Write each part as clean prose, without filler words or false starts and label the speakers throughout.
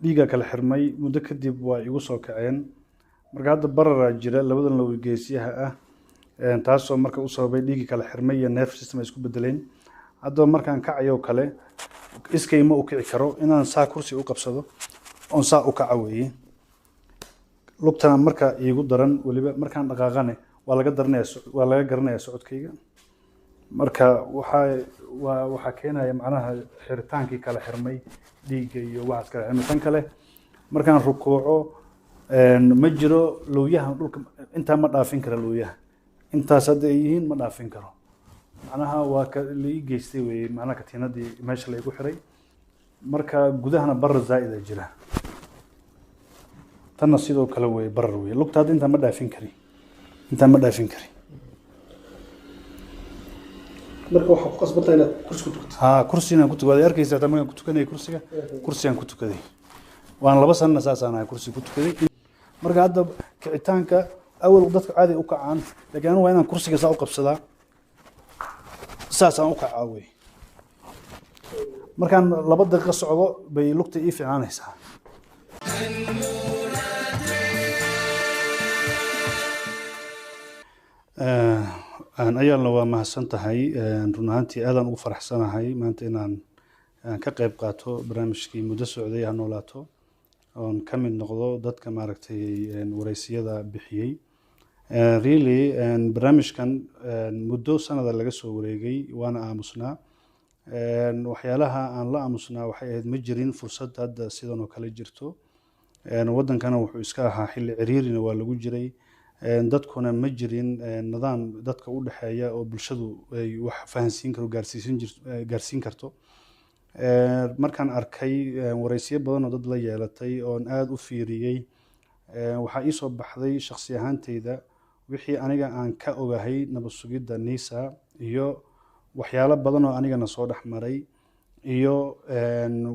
Speaker 1: Dhiigga kala xirmay muddo kadib waa igu soo kaceen. Marka hadda bararaa jira labadan low geesyaha ah, taasoo marka u sababay dhiiggii kala xirmay iyo nerve system ay isku bedeleen. Haddaba markaan kacayo kale iskay ma u kici karo, inaan saa kursi u qabsado oon saa u kaca weeye. Lugtana marka iigu daran, weliba markaan dhaqaaqane waa laga daranaya, waa laga garanaya socodkayga. Marka waxaa waa waxaa keenaya macnaha xiritaankii kala xirmay dhiigga iyo waxaas kala xirmay. Tan kale markaan rukuuco, ma jiro lowyaha dhulka, intaa ma dhaafin kara. Lowyaha intaas hadda ay yihiin ma dhaafin karo. Macnaha waa ka la ii geystay weeye, macnaha katiinadii meesha la igu xiray. Marka gudahana barar zaa'ida jira, tanna sidoo kale weeye, barar weeye. Lugta hadda intaa ma dhaafin kari, intaa ma dhaafin kari.
Speaker 2: Marka waxaa ku qasbantahay inaad kursi ku tukato?
Speaker 1: Haa, kursigaan ku tukaday. Arkaysa hataa markaan ku tukanayay kursiga, kursigaan ku tukaday. Waan 2 sanana saasaan ahay, kursi ku tukaday. Marka hadda kicitaanka awal dadka caadi u kacaan, laakiin anigu waa inaan kursiga saa u qabsadaa, saasaan u kacaa wey. Markaan 2 daqiiqo socdo bay lugta ii fiicnaanaysaa. Ayaalna waa mahadsan tahay. Run ahaantii aadaan ugu faraxsanahay maanta inaan aan ka qayb qaato barnaamijkii muddo socday Ha Noolaato, oon ka mid noqdo dadka maaragtay wareysiyada bixiyey. Really, barnaamijkan muddo sanada laga soo wareegay waana aamusnaa. Waxyaalaha aan la aamusnaa waxay ahayd ma jirin fursad hadda sidan oo kale jirto. Wadankana wuxuu iska ahaa xilli ciriirina waa lagu jiray, dadkuna ma jirin nidaam dadka u dhexeeya oo bulshadu ay wax fahansiin karo, gaarsiisin jir, gaarsiin karto. Markaan arkay wareysiyo badan oo dad la yeelatay oon aada u fiiriyey, waxaa ii soo baxday shakhsi ahaanteyda wixii aniga aan ka ogahay nabad sugidda NISA iyo waxyaalo badan oo anigana soo dhex maray iyo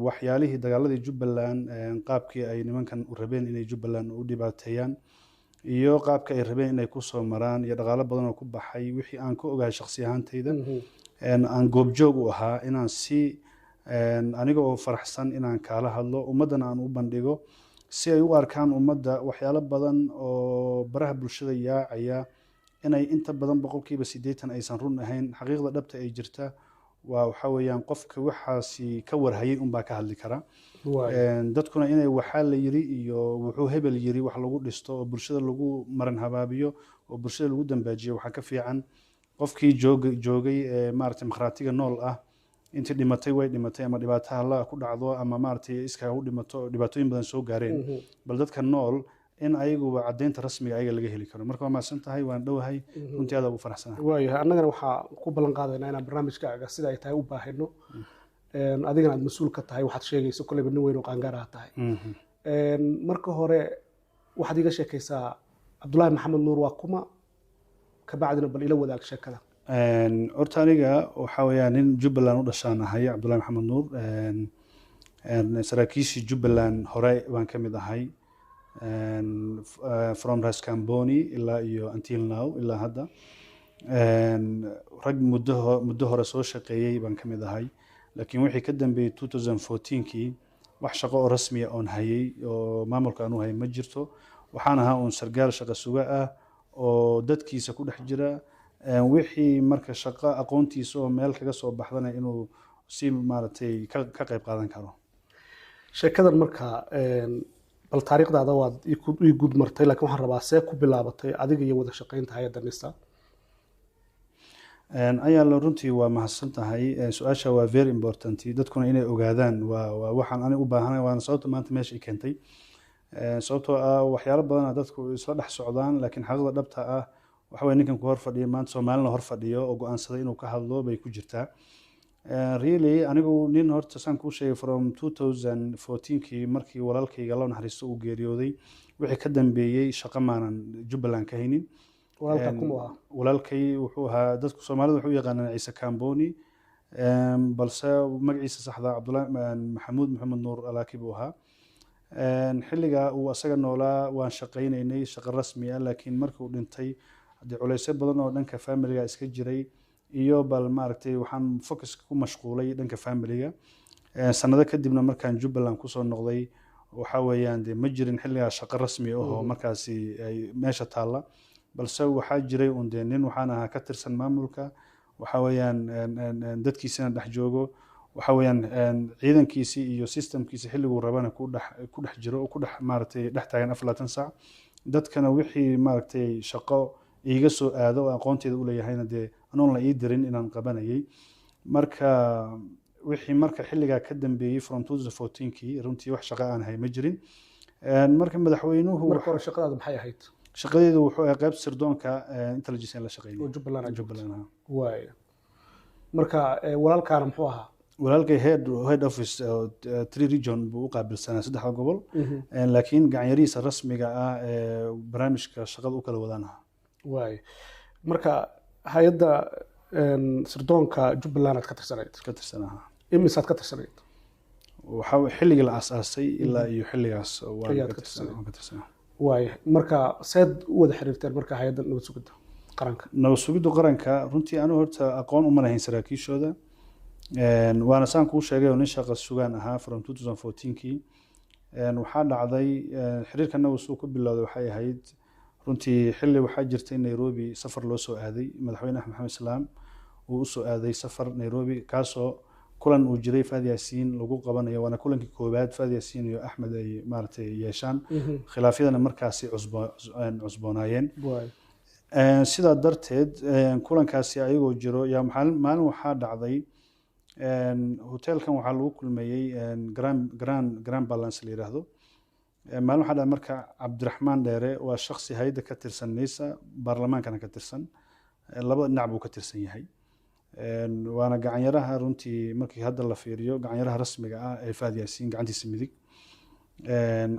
Speaker 1: waxyaalihii dagaaladii Jubbaland, qaabkii ay nimankan u rabeen inay Jubbaland u dhibaateeyaan iyo qaabka ay rabeen inay ku soo maraan iyo dhaqaalo badan oo ku baxay, wixii aan ka ogahay shakhsi ahaanteyda, aan goobjoog u ahaa, inaan si aniga oo faraxsan inaan kaala hadlo ummaddana aan u bandhigo si ay u arkaan ummadda waxyaalo badan oo baraha bulshada yaacaya inay inta badan 80% aysan run ahayn. Xaqiiqda dhabta ay jirta waa waxa weeyaan qofka waxaasi ka warhayay unbaa ka hadli kara. Dadkuna inay waxaa la yiri iyo wuxuu hebel yiri wax lagu dhisto oo bulshada lagu maran habaabiyo oo bulshada lagu dambaajiyo, waxaa ka fiican qofkii joogay ee maaragtay makhraatiga nool ah. Intii dhimatay way dhimatay, ama dhibaataha la ku dhacdo ama maaragtay iskaa u dhimato oo dhibaatooyin badan soo gaareen, bal dadka nool in ayaguba caddeynta rasmiga ayaga laga heli karo. Marka waa mahadsan tahay, waan dhowahay, runtii aad ugu faraxsanahay.
Speaker 2: Waayahay, annagana waxaa ku ballan qaadaynaa inaan barnaamijkaaga sida ay tahay u baahino, adigana aad mas-uul ka tahay waxaad sheegayso, kolleyba nin weyn oo qaangaar ah tahay. Marka hore waxaad iiga sheekaysaa Cabdullaahi Maxamed Nuur waa kuma, kabacdina bal ila wadaag sheekada.
Speaker 1: Horta aniga waxaa weeyaan nin Jubbaland u dhashaan ahay, Cabdullaahi Maxamed Nuur. Saraakiishii Jubbaland hore baan ka mid ahay, from Raskamboni ilaa iyo until now, ilaa hadda. Rag muddo hore soo shaqeeyey baan ka mid ahay, laakiin wixii ka dambeeyey 2014kii wax shaqo oo rasmiya oon hayay oo maamulka aan u hayay ma jirto. Waxaan ahaa uun sargaal shaqo suga ah oo dadkiisa ku dhex jira, wixii marka shaqo aqoontiisa oo meel kaga soo baxdana inuu si maaragtay ka qayb qaadan karo.
Speaker 2: Sheekadan marka, bal taariikhdaada waad ii guud martay, laakiin waxaan rabaa see ku bilaabatay adiga iyo wada shaqaynta hay'adda NISA?
Speaker 1: Ayaala, runtii waa mahadsan tahay. Su-aasha waa very important, dadkuna inay ogaadaan waa waxaan aniga u baahanahay, waana sababta maanta meesha i keentay. Sababtoo ah waxyaalo badana dadku isla dhex socdaan, laakiin xaqiiqda dhabta ah waxa weye ninkan ku hor fadhiyo maanta, Soomaalina hor fadhiyo oo go-aansaday inuu ka hadlo bay ku jirtaa. Really, anigu nin horta saan kuu sheegay from 2014kii markii walaalkayga alla naxariisto uu geeriyooday wixii ka dambeeyey shaqo maanan Jubbaland ka haynin.
Speaker 2: Walaalkaa kuma ahaa?
Speaker 1: Walaalkay wuxuu ahaa, dadku Soomaalida wuxuu u yaqaanaan Ciise Kamboni, balse magaciisa saxda Cabdullahi Maxamuud Maxamed Nuur Alaaki buu ahaa. Xilliga uu asaga noolaa waan shaqaynaynay shaqo rasmi ah, laakiin markii uu dhintay haddii culaysyo badan oo dhanka familiga iska jiray iyo bal maaragtay waxaan focus ku mashquulay dhanka familiga. Sanado kadibna markaan Jubbaland kusoo noqday Waxa weeyaan dee ma jirin xilligaas shaqo rasmi ah oo markaasi ay meesha taalla, balse waxaa jiray un dee nin waxaan ahaa ka tirsan maamulka, waxa weeyaan dadkiisana dhex joogo, waxa weeyaan ciidankiisii iyo systemkiisi xilliguu rabana ku dhex jiro oo ku dhex maaragtay dhex taagan 24 saac. Dadkana wixii maaragtay shaqo iiga soo aado oo aqoonteeda u leeyahayna dee anoon la ii dirin inaan qabanayay. Marka wixii marka xilligaa ka dambeeyey, from 2014kii, runtii wax shaqo aan hay ma jirin. Marka madaxweynuhu
Speaker 2: Marka hore shaqadaada maxay ahayd?
Speaker 1: Shaqadeedu wuxuu ahaa qayb sirdoonka, intelligence la shaqeynay.
Speaker 2: Oo Jubbaland aad joogtay?
Speaker 1: Jubbaland, ha.
Speaker 2: Waay, marka walaalkaana muxuu ahaa?
Speaker 1: Walaalkay head office oo three region buu u qaabilsanaa, saddexda gobol. Laakiin gacanyarihiisa rasmiga ah ee barnaamijka shaqada u kala wadaan ahaa.
Speaker 2: Waay, marka hay-adda sirdoonka Jubbaland aad ka tirsanayd?
Speaker 1: Ka tirsan ahaa.
Speaker 2: Imisaad ka tirsanayd?
Speaker 1: Waxa xilligii la aasaasay ilaa iyo xilligaas waan
Speaker 2: Ayaad
Speaker 1: ka
Speaker 2: ka
Speaker 1: tirsan,
Speaker 2: tirsanayd.
Speaker 1: waan ka tirsanaa.
Speaker 2: Waay, marka seed u wada xiriirteen marka hay-adda nabad sugidda qaranka?
Speaker 1: Nabad sugidda qaranka runtii anigu horta aqoon uma lahayn saraakiishooda. Waana saan kuu sheegay oo nin shaqa sugaan ahaa from 2014kii. Waxaa dhacday xiriirkana suu ku bilowday waxay ahayd runtii xilli waxaa jirtay Nairobi safar loo soo aaday, madaxweyne Axmed Maxamed Islaam uu usoo aaday safar Nairobi, kaasoo kulan uu jiray Fahad Yaasiin lagu qabanayo. Waana kulankii koowaad Fahad Yaasiin iyo Axmed ay maaragtay yeeshaan, khilaafyadana markaasi cusboonaayeen. Sidaa darteed kulankaasi ayagoo jiro yaa maalin waxaa dhacday hotelkan waxaa lagu kulmayey Grand Balance la yiraahdo. Maalin waxaa dhacday marka Cabdiraxmaan Dheere waa shakhsi hay'adda ka tirsan NISA, baarlamaankana ka tirsan. Labada dhinac buu ka tirsan yahay. Waana gacanyaraha runtii markii hadda la fiiriyo gacanyaraha rasmiga ah ee Fahad Yaasiin, gacantiisa midig.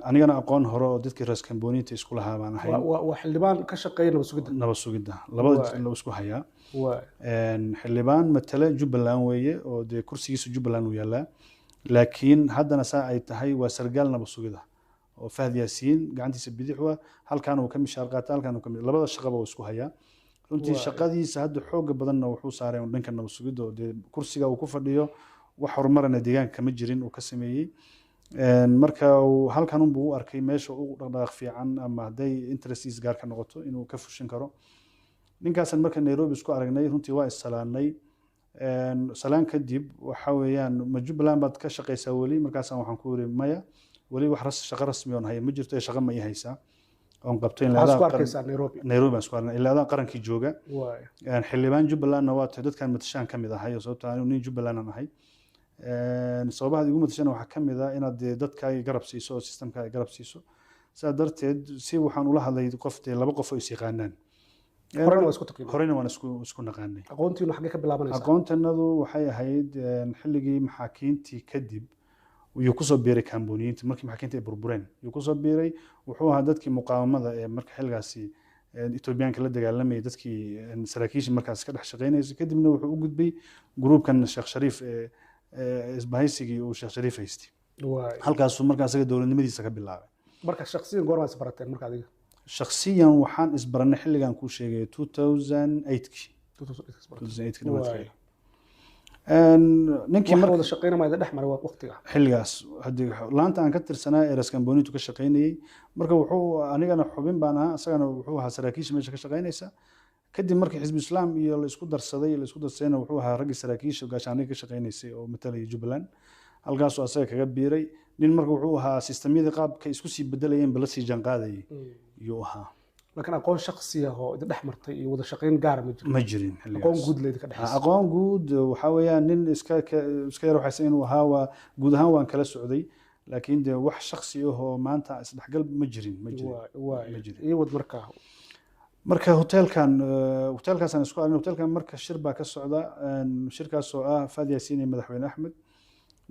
Speaker 1: Anigana aqoon hore oo dadkii reer Kamboniinta isku lahaa baan ahay.
Speaker 2: Waa xildhibaan ka shaqeeya nabad sugidda?
Speaker 1: Nabad sugidda labada la isku hayaa. Xildhibaan matale Jubbaland weeye oo dee kursigiisa Jubbaland uu yaalaa, laakiin haddana saa ay tahay waa sargaal nabad sugida oo Fahad Yaasiin gacantiisa bidix wa, halkaan uu ka mishaar qaata, halkaan uu ka labada shaqaba uu isku hayaa runtii. Shaqadiisa hadda xooga badanna wuxuu saaray un dhanka nabad sugidda oo dee kursiga uu ku fadhiyo wax horumarana deegaanka kama jirin uu ka sameeyey. Marka halkan unbuu u arkay meesha ugu dhaqdhaqaaq fiican ama hadday interestiis gaar ka noqoto inuu ka fushin karo. Ninkaasan marka Nairobi isku aragnay, runtii waa issalaanay. Salaan kadib waxa weeyaan, "Ma Jubbaland baad ka shaqaysaa weli?" Markaasaan waxaan ku yiri, "Maya, weli wax shaqo rasmi oon haya ma jirto, ee shaqo ma ii haysaa oon qabto in
Speaker 2: Waxaad isku
Speaker 1: qaran-
Speaker 2: arkaysaa Nairobi?
Speaker 1: Nairobi baan isku aragnay, ilaa adaan qarankii jooga. Xildhibaan Jubbalandna waa tahay, dadkan matashaan ka mid ahay oo sababta anigu nin Jubbaland aan ahay. Sababaha igu matashana waxaa ka mid ah inaad dee dadkaaga garab siiso oo systemkaaga garab siiso. Sidaa darteed si waxaan ula hadlay qof dee laba qof oo is yaqaanaan.
Speaker 2: Horena waa isku taqiin?
Speaker 1: Horena waan isku naqaanay.
Speaker 2: Aqoontiinu xaggee ka bilaabanaysaa?
Speaker 1: Aqoontanadu waxay ahayd xilligii maxaakiintii kadib yuu kusoo biiray kamboniyiinta. Markii maxaakiinta ay burbureen yuu kusoo biiray. Wuxuu ahaa dadkii muqaawamada ee marka xilligaasi Etoobiyaanka la dagaalamayay, dadkii saraakiisha markaas ka dhex shaqeynaysay. Kadibna wuxuu u gudbay gruubkan Sheekh Shariif ee isbahaysigii uu Sheekh Shariif haystay. Halkaasuu markaa isaga dowladnimadiisa ka bilaabay.
Speaker 2: Marka shakhsiyan goormaa is barateen marka adiga?
Speaker 1: Shakhsiyan waxaan isbaranay xilligan kuu sheegay, 2008kii.
Speaker 2: 2008 is barateen.
Speaker 1: 2008kii dhamaadkeeda. Ninkii
Speaker 2: Wax
Speaker 1: marka
Speaker 2: wada shaqeynama ma idin dhex maray waqtiga?
Speaker 1: Xilligaas haddii laanta aan ka tirsanaa ee Raskambonitu ka shaqeynayay, marka wuxuu anigana xubin baan ahaa, isagana wuxuu ahaa saraakiisha meesha ka shaqeynaysa. Kadib markii Xisbu Islaam iyo la isku darsadayna wuxuu ahaa raggii saraakiisha gaashaaniga ka shaqeynaysay oo matalayay Jubbaland, halkaasuu asaga kaga biiray. Nin marka wuxuu ahaa sistemyadii qaabka isku sii bedelayeen ba la sii jaanqaadayay yuu ahaa.
Speaker 2: Laakiin aqoon shakhsi ah oo idin dhex martay iyo wada shaqeyn gaara ma jiro?
Speaker 1: Ma jirin xilligaas.
Speaker 2: Aqoon guud leydinka dhexaysa?
Speaker 1: Aqoon guud waxaa weeyaan nin iska yar waxaysan inuu ahaa, waa guud ahaan waan kala socday, laakiin dee wax shakhsi ah oo maanta isdhexgal ma jirin, ma jirin.
Speaker 2: Waay.
Speaker 1: Ma jirin.
Speaker 2: Ii wad markaa.
Speaker 1: Marka hotelkan hotelkaasaan isku aragnay. Hotelkan marka shir baa ka socda, shirkaas oo ah Fahad Yaasiin iyo madaxweyne Axmed.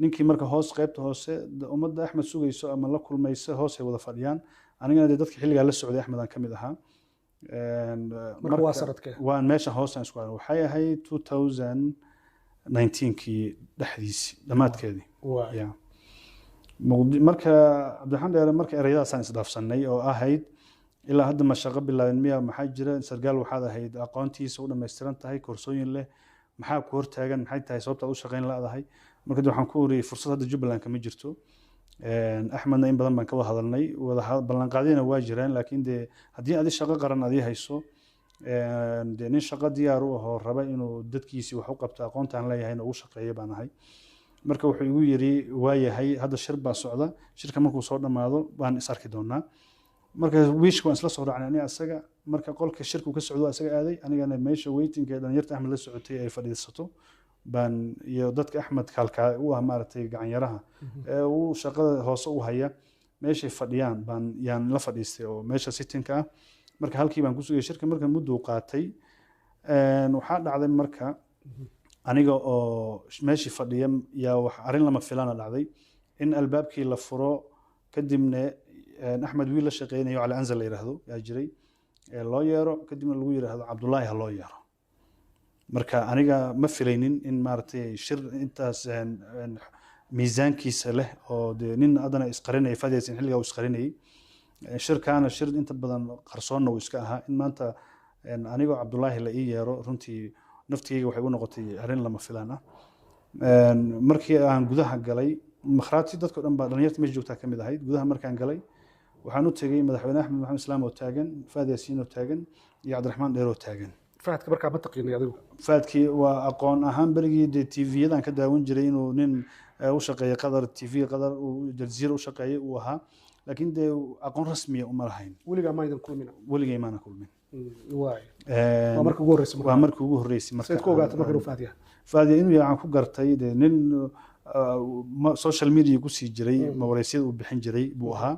Speaker 1: Ninkii marka hoos qaybta hoose ummadda Axmed sugayso ama la kulmayso hoos ay wada fadhiyaan. Anigana dee dadka xilligaa la socday Axmed aan ka mid ahaa.
Speaker 2: Marka waa sanadkee?
Speaker 1: Waan meesha hoosaan isku aragnay, waxay ahayd 2019kii dhexdiisii, dhammaadkeedii. Ya. Marka Cabdiraxmaan Dheere marka ereyadaasaan isdhaafsanay oo ahayd, "Ilaa hadda ma shaqo bilaabin miya? Maxaa jira? Sargaal waxaad ahayd aqoontiisa u dhammaystiran tahay, koorsooyin leh, maxaa ku hortaagan? Maxay tahay sababta aad u shaqayn la'dahay?" Marka dib waxaan ku uriyey, "Fursad hadda Jubbaland kama jirto." Axmedna in badan baan ka wada hadalnay, wada ballanqaadyana waa jiraan, laakiin dee haddii adi shaqo qaran adii hayso, dee nin shaqo diyaar u ahoo raba inuu dadkiisii wax u qabto, aqoontaan leeyahayna ugu shaqeeyo baan ahay. Marka wuxuu igu yiri waa yahay, hadda shir baa socda, shirka markuu soo dhammaado baan is arki doonaa. Marka wiishka waan isla soo raacnay aniga asaga. Marka qolka shirku ka socdo asaga aaday, anigana meesha waitingka ee dhalinyarta Axmed la socotay ay fadhiisato baan, iyo dadka Axmed kaalkaa u ah, maaragtay, gacanyaraha ee uu shaqada hoose u haya, meeshay fadhiyaan baan yaan la fadhiistay oo meesha sittingka ah. Marka halkii baan ku sugayay shirka. Marka mudduu qaatay, waxaa dhacday marka aniga oo meeshii fadhiya yaa wax arrin lama filaana dhacday, in albaabkii la furo, kadibna Axmed wiil la shaqeynayo Cali Anzal la yidhaahdo yaa jiray ee loo yeero, kadibna lagu yidhaahdo Cabdullaahi ha loo yeero. Marka aniga ma filaynin in, maaragtay, shir intaas miisaankiisa leh oo dee nin haddana isqarinayay, Fahad Yaasiin xilligaa uu isqarinayay, shirkaana shir inta badan qarsoonna uu iska ahaa, in maanta anigoo Cabdullaahi la ii yeero, runtii naftigeyga waxay u noqotay arrin lama filaan ah. Markii aan gudaha galay, makhraati dadka o dhan baa dhalinyarta meesha joogtaa ka mid ahayd. Gudaha markaan galay waxaan u tegey madaxweyne Axmed Maxamed Islaam oo taagan, Fahad Yaasiin oo taagan iyo Cabdiraxmaan Dheer oo taagan.
Speaker 2: Fahadka markaa ma taqiinay adigu?
Speaker 1: Fahadkii waa aqoon ahaan berigii dee TV-yadan ka daawan jiray inuu nin u shaqeeyay Qatar TV, Qatar uu Jazeera u shaqeeyay uu ahaa, laakiin dee aqoon rasmiya uma lahayn.
Speaker 2: Weligaa maydan kulmina?
Speaker 1: Weligay maana kulmin.
Speaker 2: Waay, waa markii ugu horreysay marka.
Speaker 1: Waa markii ugu horreysay marka.
Speaker 2: Sayd ku ogaatay marka inuu Fahad yahay?
Speaker 1: Fahad inuu yahay waxaan ku gartay dee nin social media kusii jiray, mawareysyada uu bixin jiray buu ahaa.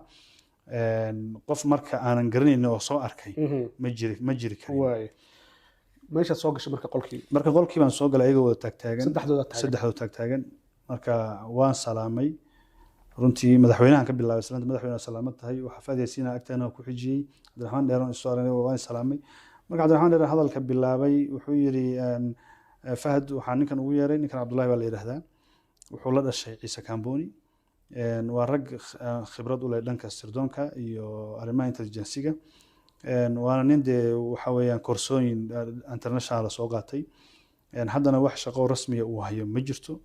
Speaker 1: Qof marka aanan garanaynin oo soo arkay ma jiri karin.
Speaker 2: Waay, meeshaad soo gashay marka qolkii?
Speaker 1: Marka qolkii baan soo galay ayagoo wada taagtaagan.
Speaker 2: Saddexdooda taagan?
Speaker 1: Saddexdooda taagtaagan. Marka waan salaamay runtii, madaxweynahan ka bilaabay salaanta: "Madaxweyne, salaamad tahay." Waxaa Fahad Yaasiin agteena ku xijiyey, Cabdiraxmaan Dheeron isu aragnay, waan salaamay. Marka Cabdiraxmaan Dheer hadalka bilaabay, wuxuu yidhi, "Fahad, waxaa ninkan ugu yeeray, ninkan Cabdullahi baa la yidhaahdaa, wuxuu la dhashay Ciise Kamboni, waa rag khibrad u leh dhanka sirdoonka iyo arrimaha intelligensiga, waana nin dee waxa weeyaan koorsooyin international soo qaatay, haddana wax shaqo rasmiya uu hayo ma jirto.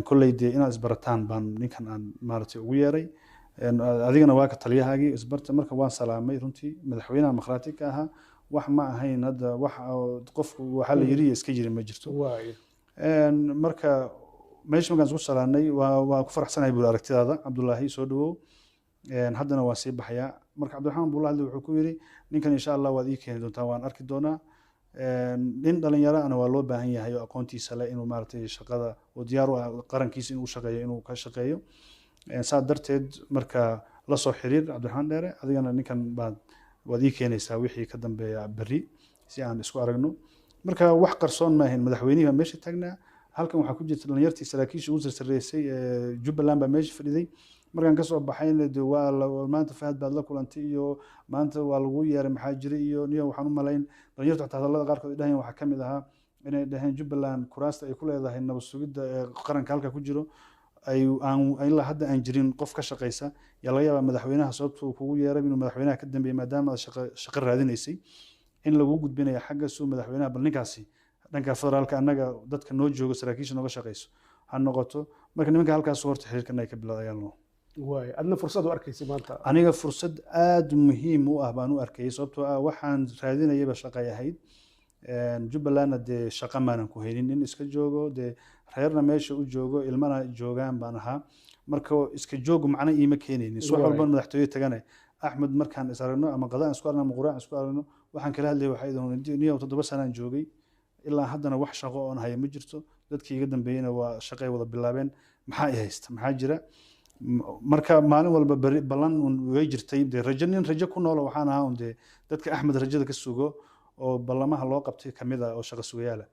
Speaker 1: Kolley dee inaad isbarataan baan ninkan aan, maaragtay, ugu yeeray. Adigana waa ka taliyahaagii, isbarta." Marka waan salaamay runtii, madaxweynaha makhraati ka ahaa. Wax ma ahayn hadda wax oo qofku waxaa la yiri iska jiri ma jirto. Marka meesha markaan isku salaanay, waa ku faraxsanahay buuri aragtidaada Cabdullaahi, soo dhawow. Haddana waan sii baxayaa. Marka Cabdiraxmaan buu la hadlay, wuxuu ku yiri, "Ninkan insha Allah waad ii keeni doontaa, waan arki doonaa. Nin dhalinyaro ana waa loo baahan yahay oo aqoontiisa leh inuu, maaragtay, shaqada oo diyaar u ah qarankiisa inuu shaqeeyo, inuu ka shaqeeyo. Saa darteed marka la soo xiriir Cabdiraxmaan Dheere, adigana ninkan baad waad ii keenaysaa wixii ka dambeeya berri si aan isku aragno." Marka wax qarsoon ma ahayn, madaxweynihii baa meesha taagnaa, halkan waxaa ku jirta dhalinyartii saraakiisha ugu sarsareysay ee Jubbaland baa meesha fadhiday. Markaan kasoo baxayna de waa maanta Fahad baad la kulantay iyo maanta waa lagu yeeray, maxaa jiray iyo niyo. Waxaan u malayn dhalinyartu xataa hadallada qaarkood ay dhahayeen waxaa ka mid ahaa inay dhaheen Jubbaland kuraasta ay ku leedahay nabad sugidda ee qaranka halka ku jiro ay aan ilaa hadda aan jirin qof ka shaqeysa, yaa laga yaabaa madaxweynaha sababta uu kugu yeeray inuu madaxweynaha ka dambeeyey, maadaama aad shaqo raadinaysay, in lagu gudbinayo xagga suu madaxweynaha, bal ninkaasi dhanka federaalka annaga dadka noo joogo saraakiisha nooga shaqeyso ha noqoto. Marka nimanka halkaas horta xiriirkan ay ka bilowdayaan loo.
Speaker 2: Waay, adna fursad u arkaysay maanta?
Speaker 1: Aniga fursad aada muhiim u ah baan u arkayay, sababtoo ah waxaan raadinayaba shaqay ahayd. Jubbalandna dee shaqo maanan ku haynin, nin iska joogo dee reerna meesha u joogo, ilmana joogaan baan ahaa. Marka iska joogu macno iima keenaynin. Subax walba madaxtooye tagane Axmed markaan is aragno ama qadaan isku aragno ama quraac isku aragno, waxaan kala hadlayay waxay idin niyow 7 sanaan joogay, ilaa haddana wax shaqo oon haya ma jirto, dadkii iga dambeeyeyna waa shaqay wada bilaabeen, maxaa i haysta, maxaa jira? Marka maalin walba beri ballan un way jirtay, dee rajo, nin rajo ku noolo waxaan ahaa un dee dadka Axmed rajada ka sugo oo ballamaha loo qabtay kamid ah oo shaqo sugayaala.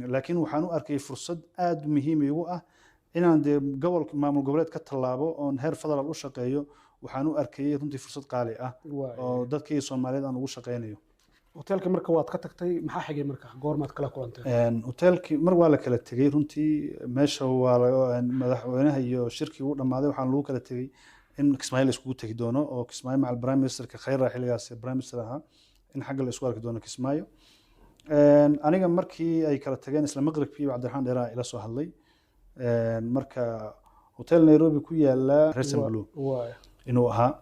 Speaker 1: Laakiin waxaan u arkay fursad aada muhiim igu ah inaan dee gobol maamul goboleed ka tallaabo oon heer federaal u shaqeeyo. Waxaan u arkayay runtii fursad qaali ah oo dadkii Soomaaliyeed aan ugu shaqeynayo.
Speaker 2: Hoteelka marka waad ka tagtay, maxaa xigay marka? Goormaad kala kulantay?
Speaker 1: Hoteelkii mar waa la kala tegey runtii, meesha waa madaxweynaha iyo shirkii uu dhammaaday, waxaan lagu kala tegey in Kismaayo la iskugu tegi doono oo Kismaayo macal prime ministerka Khayra, xilligaas prime minister ahaa, in xagga la isku arki doono Kismaayo. Aniga markii ay kala tageen isla maqribkii Cabdiraxmaan Dheeraa ila soo hadlay. Marka Hotel Nairobi ku yaala, Radisson Blu inuu ahaa.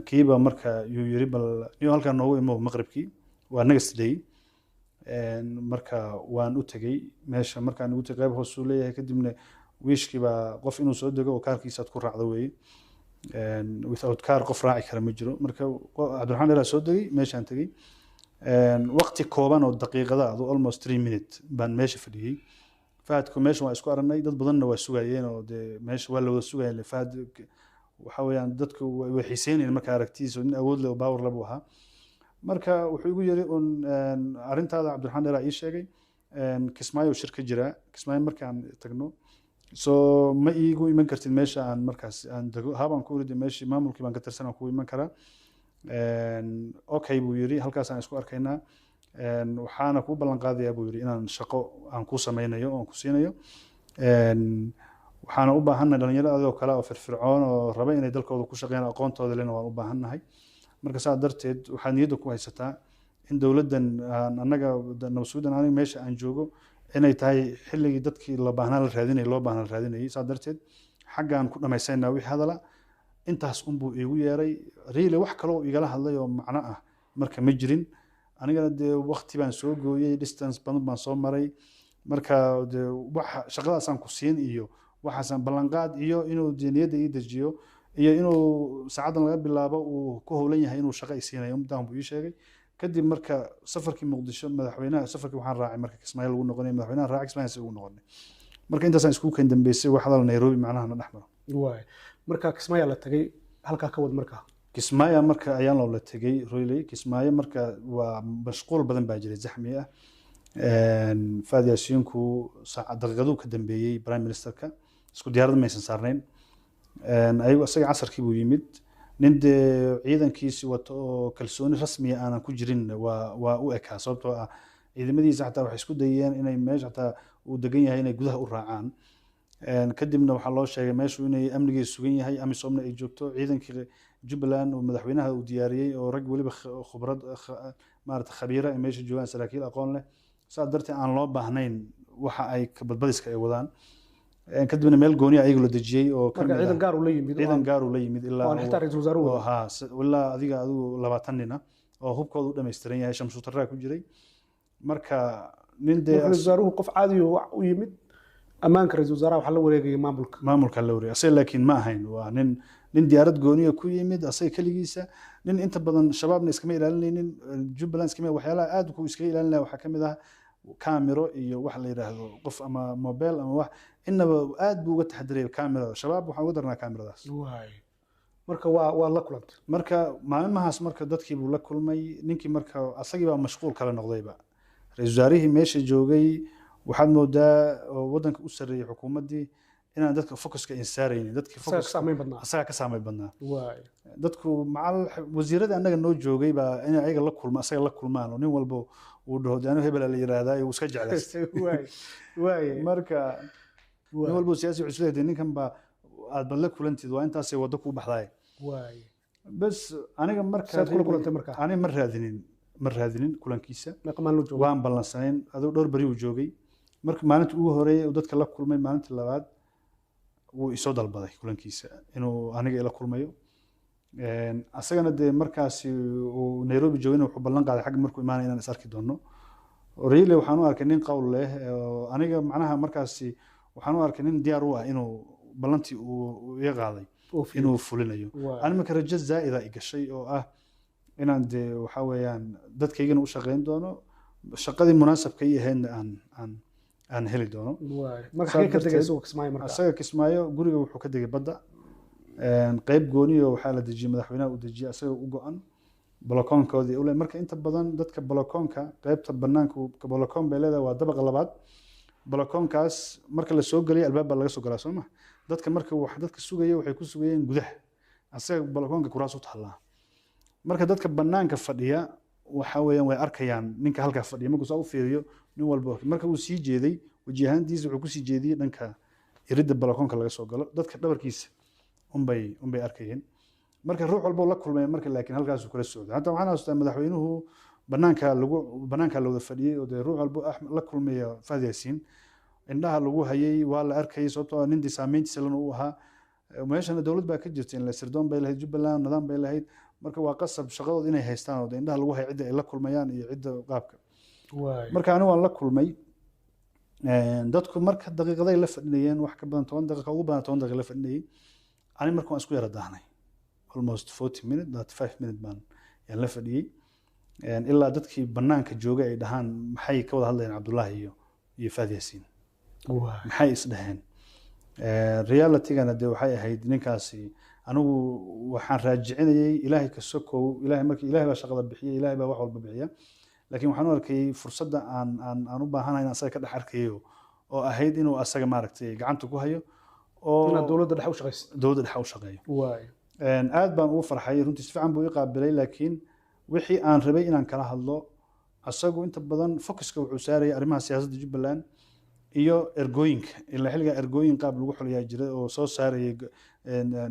Speaker 1: Kiiba marka yuu yiri, bal niyo halkaan noogu imo maqribkii, waa next day. Marka waan u tegey meesha. Markaan ugu tegey, qayb hoosuu leeyahay, kadibna wiishkii baa qof inuu soo dego oo kaarkiisa aad ku raacdo weeye. Without car qof raaci kara ma jiro. Marka Cabdiraxmaan Dheeraa soo degay, meeshaan tegey. Waqti kooban oo daqiiqada adu almost 3 minute baan meesha fadhiyey. Fahadku meesha waa isku aragnay, dad badanna waa sugayeen oo dee meesha waa la wada sugayeen. Fahad waxa weeyaan dadku way xiiseynayeen marka aragtiisa, nin awood leh oo power leh buu ahaa. Marka wuxuu igu yiri un, arrintaada Cabdiraxmaan Dheeraa ii sheegay, Kismaayo shir ka jiraa, Kismaayo markaan tagno so ma iigu iman kartid meesha aan markaas aan dego? Habaan ku iriday, meeshii maamulkii baan ka tirsan, aan kugu iman karaa. Okay buu yiri, halkaasaan isku arkaynaa. Waxaana kuu ballan qaadayaa buu yiri inaan shaqo aan kuu sameynayo oo aan ku siinayo. Waxaana u baahannahay dhalinyaro adoo kale oo firfircoon oo raba inay dalkooda ku shaqeeyaan, aqoontooda lena waan u baahannahay. Marka saa darteed waxaad niyadda ku haysataa in dowladdan aan annaga nabadsuudan aniga meesha aan joogo inay tahay xilligii dadkii la baahnaa la raadinayay, loo baahnaa la raadinayay. Saa darteed xaggaan ku dhamaysaynaa wixii hadala. Intaas unbuu iigu yeeray. Really wax kaloo igala hadlay oo macno ah marka ma jirin. Anigana dee waqti baan soo gooyey, distance badan baan soo maray. Marka dee waxa shaqadaasaan ku siin iyo waxaasaan ballanqaad iyo inuu dee niyadda ii dejiyo iyo inuu saacaddan laga bilaabo uu ku howlan yahay inuu shaqo i siinayo muddahan buu ii sheegay. Kadib marka safarkii Muqdisho madaxweynaha, safarkii waxaan raacay marka Kismaayo lagu noqonay, madaxweynaha raacay, Kismaayo si ugu noqonay. Marka intaasaan isku keen dambeysay wax hadal Nairobi macnaha na dhex maro.
Speaker 2: Waay, marka Kismaayo la tagay, halkaa ka wad marka.
Speaker 1: Kismaayo marka ayaan loola tegey. Really Kismaayo marka waa mashquul badan baa jiray, zaxmi ah. Faad Yaasiinku saaca daqiiqaduu ka dambeeyey prime ministerka, isku diyaarad maysan saarnayn. Ayagu isaga casarkii buu yimid. Nin dee ciidankiisi wato oo kalsooni rasmiya aanan ku jirin waa u ekaa, sababtoo ah ciidamadiisa xataa waxay isku dayeen inay meesha xataa uu degan yahay inay gudaha u raacaan. Kadibna waxaa loo sheegay meeshu inay amnigeedu sugan yahay, AMISOMna ay joogto, ciidankii Jubbaland oo madaxweynaha uu diyaariyey oo rag weliba khubrad maarata khabiira ay meesha joogaan, saraakiil aqoon leh, saa darteed aan loo baahnayn waxa ay badbadiska ay wadaan. Kadibna meel gooni ah ayaga la dejiyey oo ka
Speaker 2: marka
Speaker 1: mid
Speaker 2: ciidan
Speaker 1: ah
Speaker 2: gaar uu la yimid oo
Speaker 1: ciidan gaar uu la yimid ilaa
Speaker 2: oo aan xitaa ra'iisul wasaaruhu
Speaker 1: oo haa, ilaa adigu 20 nin ah oo hubkooda u dhammaystiran yahay, shamsuutaraa ku jiray. Marka nin dee
Speaker 2: marka ra'iisul wasaaruhu qof caadi oo u yimid, ammaanka ra'iisul wasaaraha waxaa la wareegayay maamulka.
Speaker 1: Maamulka la wareegay asaga, laakiin ma ahayn, waa nin diyaarad gooniya ku yimid asaga keligiisa, nin inta badan shabaabna iskama ilaalinaynin, Jubbaland iskama, waxyaalaha aad ku iskaga ilaalinaya waxaa ka mid ah kaamiro iyo wax la yidhaahdo qof ama mobile ama wax inaba aad buu uga taxadiraya kaamirada. Shabaab waxaan uga darnaa kaamiradaas.
Speaker 2: Waay, marka waa la kulantay.
Speaker 1: Marka maalmahaas marka dadkii buu la kulmay ninkii. Marka asagii baa mashquul kala noqdayba. Ra'iisul wasaarihii meesha joogay waxaad moodaa oo waddanka u sarreeyay xukuumaddii inaan dadka focuska insaaraynin, dadkii
Speaker 2: isaga ka
Speaker 1: focuska
Speaker 2: saameyn badnaa.
Speaker 1: Asagaa ka saameyn badnaa.
Speaker 2: Waay.
Speaker 1: Dadku macal wasiirada annaga noo joogay baa inay ayaga la kulma, asaga la kulmaan oo nin walba uu dhaho dee anigu hebela la yiraahdaa iyo uu iska jeclaystay.
Speaker 2: Waay waay.
Speaker 1: Marka nin walba siyaasi wuxuu isleeyahay ninkan baa aad bad la kulantid, waa intaasay waddo kuu baxdaay.
Speaker 2: Waay.
Speaker 1: Bas aniga marka
Speaker 2: Saad kula kulantay marka?
Speaker 1: Aniga ma raadinin kulankiisa.
Speaker 2: Meeqa maalin loo joogo?
Speaker 1: Waan ballansanayn, adigu dhowr beri uu joogay. Marka maalinta ugu horeeyay uu dadka la kulmay, maalinta labaad wuu isoo dalbaday kulankiisa inuu aniga ila kulmayo. Asagana dee markaasi uu Nairobi joogayna wuxuu ballan qaaday xagga markuu imaanaya inaan is arki doono. Really waxaan u arkay nin qowl leh oo aniga macnaha markaasi waxaan u arkay nin diyaar u ah inuu ballantii uu iga qaaday
Speaker 2: Oofiyo.
Speaker 1: inuu fulinayo.
Speaker 2: Waay.
Speaker 1: Ani marka rajo zaa'ida i gashay oo ah inaan dee waxa weeyaan dadkaygana u shaqayn doono, shaqadii munaasabka ii ahaydna aan heli doono.
Speaker 2: Waay, marka
Speaker 1: Saa
Speaker 2: xagee ka degay
Speaker 1: darteed-
Speaker 2: isagoo Kismaayo marka?
Speaker 1: Asaga Kismaayo guriga wuxuu ka degay badda. Qayb gooniyo waxaa la dejiyey, madaxweynaha uu dejiyey asaga u go-an balakoonkoodii ule. Marka inta badan dadka balakoonka qaybta banaanka balakoon bay leedahay, waa dabaqa labaad. Balakoonkaas marka la soo geliyo albaab baa laga soo galaa, soo ma? Dadka marka wax dadka sugaya waxay ku sugayeen gudaha, asaga balakoonka kuraas u taallaa. Marka dadka banaanka fadhiya waxa weeyaan way arkayaan ninka halkaa fadhiya. Markuu saa u fiiriyo nin walba marka uu sii jeeday, waji ahaantiisa wuxuu kusii jeediyey dhanka iridda balakoonka laga soo galo, dadka dhabarkiisa unbay arkayeen. Marka ruux walba la kulmay marka, laakiin halkaasuu kala socday. Hatta waxaan xasuustaa madaxweynuhu banaanka lagu banaanka la wada fadhiyey oo dee ruux walba la kulmaya Fahad Yaasiin. Indhaha lagu hayay, waa la arkayay, sababtoo ah nin dee saameyntiisa lana u ahaa. Meeshana dowlad baa ka jirta, in la sirdoon bay lahayd Jubbaland, nidaam bay lahayd. Marka waa qasab shaqadooda inay haystaan oo dee indhaha lagu hayo cidda ay la kulmayaan iyo cidda qaabka. Marka anigu waan la kulmay. Dadku marka daqiiqaday la fadhinayeen, wax ka badan 10 daqiiqa, ugu badan 10 daqiiqa la fadhinayay. Ani marka waan isku yara daahnay, almost 40 minute, 35 minute baan yaan la fadhiyey. Ilaa dadkii banaanka joogay ay dhahaan, "Maxay ka wada hadlayaan Cabdullaahi iyo Fahad Yaasiin? Maxay isdhaheen?" Realitygana dee waxay ahayd ninkaasi, anigu waxaan raajicinayay Ilaahay ka sokow, Ilaahay markii Ilaahay baa shaqada bixiya, Ilaahay baa wax walba bixiya, laakiin waxaan u arkayay fursadda aan u baahanahay inaan asaga ka dhex arkayo, oo ahayd inuu asaga maaragtay gacanta ku hayo oo
Speaker 2: inaad dowladda dhexe u shaqaysid.
Speaker 1: Dowladda dhexe u shaqeeyo. Aad baan ugu farxay runtii, si fiican buu ii qaabilay, laakiin wixii aan rabay inaan kala hadlo, asagu inta badan focuska wuxuu saarayay arrimaha siyaasadda Jubbaland iyo ergooyinka. Ilaa xilligaa ergooyin qaab lagu xulayaa jiray oo soo saarayay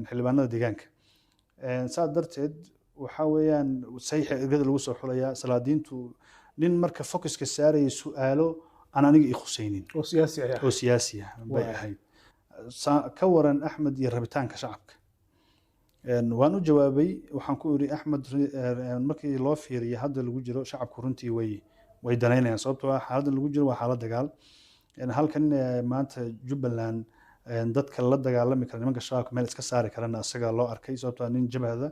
Speaker 1: xildhibaanada deegaanka. Saa darteed waxaa weeyaan saxiixa ergada lagu soo xulayaa salaadiintu, nin marka focuska saarayay su'aalo aan aniga i khusaynin
Speaker 2: oo siyaasi ayaa
Speaker 1: oo siyaasi ah bay ahayd. Ka waran Axmed iyo rabitaanka shacabka? Waan u jawaabay. Waxaan ku iri, Axmed, markii loo fiiriyo hadda lagu jiro, shacabku runtii way danaynayaan, sababtoo ah xaaladda lagu jiro waa xaalad dagaal. Halkan maanta Jubbaland dadka la dagaalami kara nimanka shabaabka meel iska saari karana asaga loo arkay, sababtoo ah nin jabhada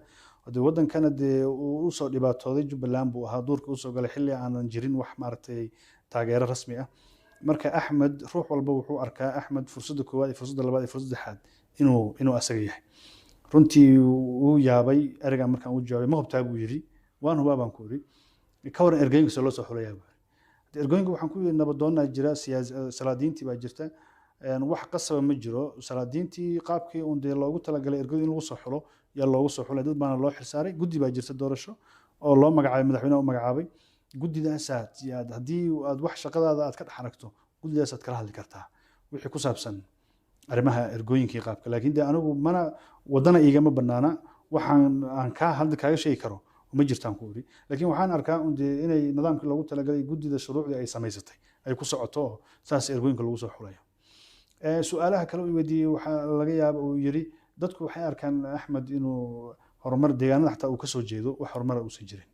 Speaker 1: dee wadankana dee uu usoo dhibaatooday Jubbaland buu ahaa, duurka usoo galay xilli aanan jirin wax maaragtay taageero rasmi ah. Marka Axmed ruux walba wuxuu arkaa Axmed fursadda koowaad iyo fursadda labaad iyo fursadda saddexaad inuu asaga yahay. Runtii wuu yaabay ereygan markaan u jawaabay. "Ma hubtaa?" buu yidhi. "Waan hubaa," baan ku yidhi. "Ka waran ergooyinka see loo soo xulayaa?" buu yidhi. Hadda ergooyinka waxaan ku yidhi, nabadoonnaa jira, salaadiintii baa jirta. Wax qasaba ma jiro. Salaadiintii qaabkii uun dee loogu talagalay ergooda in lagu soo xulo yaa loogu soo xulay. Dad baana loo xilsaaray, guddi baa jirta doorasho oo loo magacaabay, madaxweynaha u magacaabay. Guddidaasaad yaad haddii aad wax shaqadaada aad ka dhex aragto, guddidaasaad kala hadli kartaa wixii ku saabsan arrimaha ergooyinkii qaabka. Laakiin dee anigu mana wadana iigama banaana, waxaan aan kaa hadli kaaga sheegi karo ma jirtaan ku iri. Laakiin waxaan arkaa un dee inay nidaamkii loogu talagalay guddida shuruucdii ay samaysatay ay ku socoto oo saas ergooyinka lagu soo xulayo. Su-aalaha kale uu weydiiyey, waxaa laga yaaba uu yiri, dadku waxay arkaan Axmed inuu horumar deegaanada xataa uu kasoo jeedo wax horumara uusan jirin,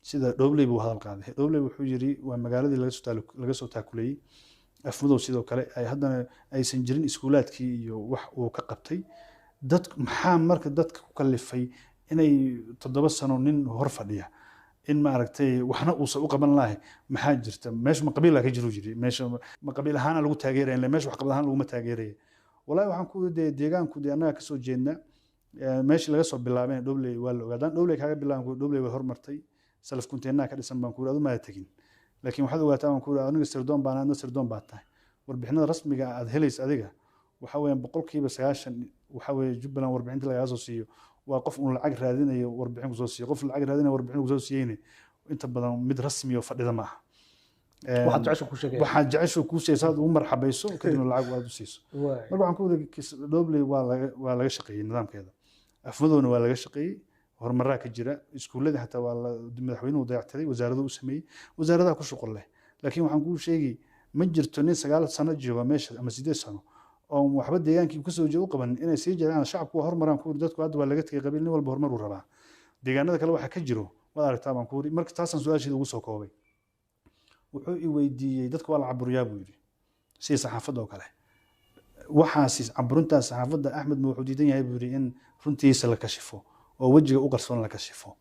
Speaker 1: sida Dhobley buu hadal qaaday. Dhobley wuxuu yiri waa magaaladii laga soo taakuleeyey. Afmadow sidoo kale ay haddana aysan jirin iskuulaadkii iyo wax uu ka qabtay. Dad maxaa marka dadka ku kalifay inay 7 sano nin hor fadhiya in maaragtay waxna uusan u qaban lahay? Maxaa jirta meesha? Ma qabiilaa ka jiru jiri meesha? Ma qabiil ahaana lagu taageeraya? Ille meesha wax qabad ahaan laguma taageeraya. Wallahi waxaan ku dee deegaanku dee annaga kasoo jeedna, meeshii laga soo bilaabay Dhobley waa la ogaa. Haddaan Dhobley kaaga bilaaban ku Dhobley way hormartay, salaf kunteenaa ka dhisan baan ku iri. Adu maada tegin, laakiin waxaad ogaataa baan ku iri, aniga sirdoon baan, adna sirdoon baad tahay. Warbixinada rasmiga aad helaysa adiga waxa weeyaan 90% waxa weeye Jubbaland warbixinta lagaga soo siiyo waa qof uun lacag raadinayo warbixin kusoo siiyo. Qof lacag raadinayo warbixin kusoo siiyeyne inta badan mid rasmi oo fadhida ma aha.
Speaker 2: Waxaad jecesha ku sheegaya.
Speaker 1: Waxaad jeceshu kuu siiya saad ugu marxabayso, kadibna lacag aad u siiso. Marka waxaan ku yidhi, Dhobley waa laga shaqeeyey nidaamkeeda, Afmadowna waa laga shaqeeyey, horumaraa ka jira. Iskuulladii xataa waa la madaxweynuhu dayactiray, wasaaradu u sameeyey, wasaaradaha ku shuqul leh. Laakiin waxaan kuu sheegi, ma jirto nin 9 sano jooga meesha ama 8 sano oon waxba deegaankii kasoo jeeda u qaban inay sii jiraan. Shacabku waa hormaraan ku yidhi, dadku hadda waa laga tegay qabiil, nin walba horumar uu rabaa. Deegaanada kale waxa ka jiro waad aragtaa baan ku yidhi. Marka taasaan su-aasheeda ugu soo koobay. Wuxuu i weydiiyey, dadka waa la caburiyaa buu yidhi, sida saxaafadda oo kale. Waxaasi caburintaas saxaafadda, Axmed ma wuxuu diidan yahay buu yidhi in runtiisa la kashifo oo wejiga u qarsoon la kashifo?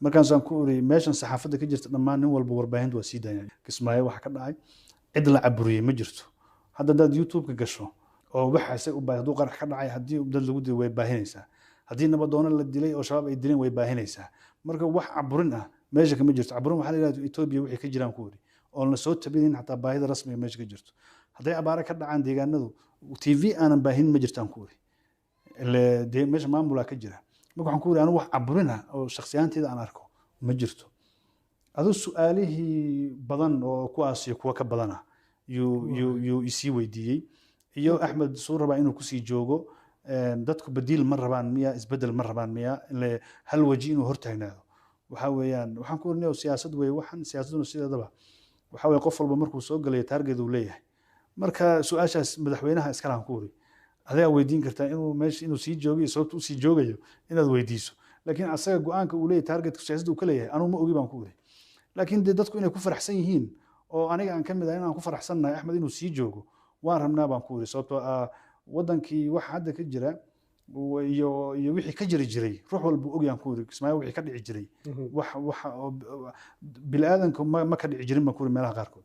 Speaker 1: Markaasaan ku iri, meeshan saxaafadda ka jirta dhammaan nin walba warbaahinta waa sii daaya. Kismaayo waxa ka dhacay cid la caburiyey ma jirto. Hadda haddaad YouTube-ka gasho oo waxa isaga u baahay, hadduu qarax ka dhacay, haddii dad lagu dilay, way baahinaysaa. Haddii nabadoono la dilay oo shabaab ay dileen, way baahinaysaa. Marka wax caburin ah meesha kama jirto. Caburin waxaa la yidhahda Etoobiya wixii ka jiraan ku iri, oon la soo tabinin xataa baahida rasmiga meesha ka jirto. Hadday abaare ka dhacaan deegaanadu, TV aanan baahin ma jirtaan ku iri. Ile dee meesha maamulaa ka jira. Marka waxaan ku iri, anigu wax caburin ah oo shakhsiyaanteeda aan arko ma jirto. Aduu su-aalihii badan oo kuwaas iyo kuwa ka badan ah yuu isii weydiiyey. Iyo Axmed suu rabaa inuu kusii joogo, dadku badiil ma rabaan miya? Isbedel ma rabaan miya? Ile hal waji inuu hortaagnaado waxa weeyaan. Waxaan ku oranaya, siyaasad weeye waxan. Siyaasaduna sideedaba waxa weeye qof walba markuu soo galayo target uu leeyahay. Marka su-aashaas madaxweynaha iskalahan ku uri, adigaa weydiin kartaa inuu meesha inuu sii joogayo, sababta usii joogayo inaad weydiiso, laakiin asaga go-aanka uu leeyahay, targetka siyaasadda uu ka leeyahay, anuu ma ogi baan ku uri. Laakiin dee dadku inay ku faraxsan yihiin oo aniga aan ka mid ahay inaan ku faraxsannahay Axmed inuu sii joogo waan rabnaa baan ku uri, sababtoo ah wadankii waxa hadda ka jira iyo wixii ka jiri jiray ruux walba ogyaan ku uri. Kismaayo wixii ka dhici jiray wax bini'aadanku ma ka dhici jirin baan ku uri meelaha qaarkood.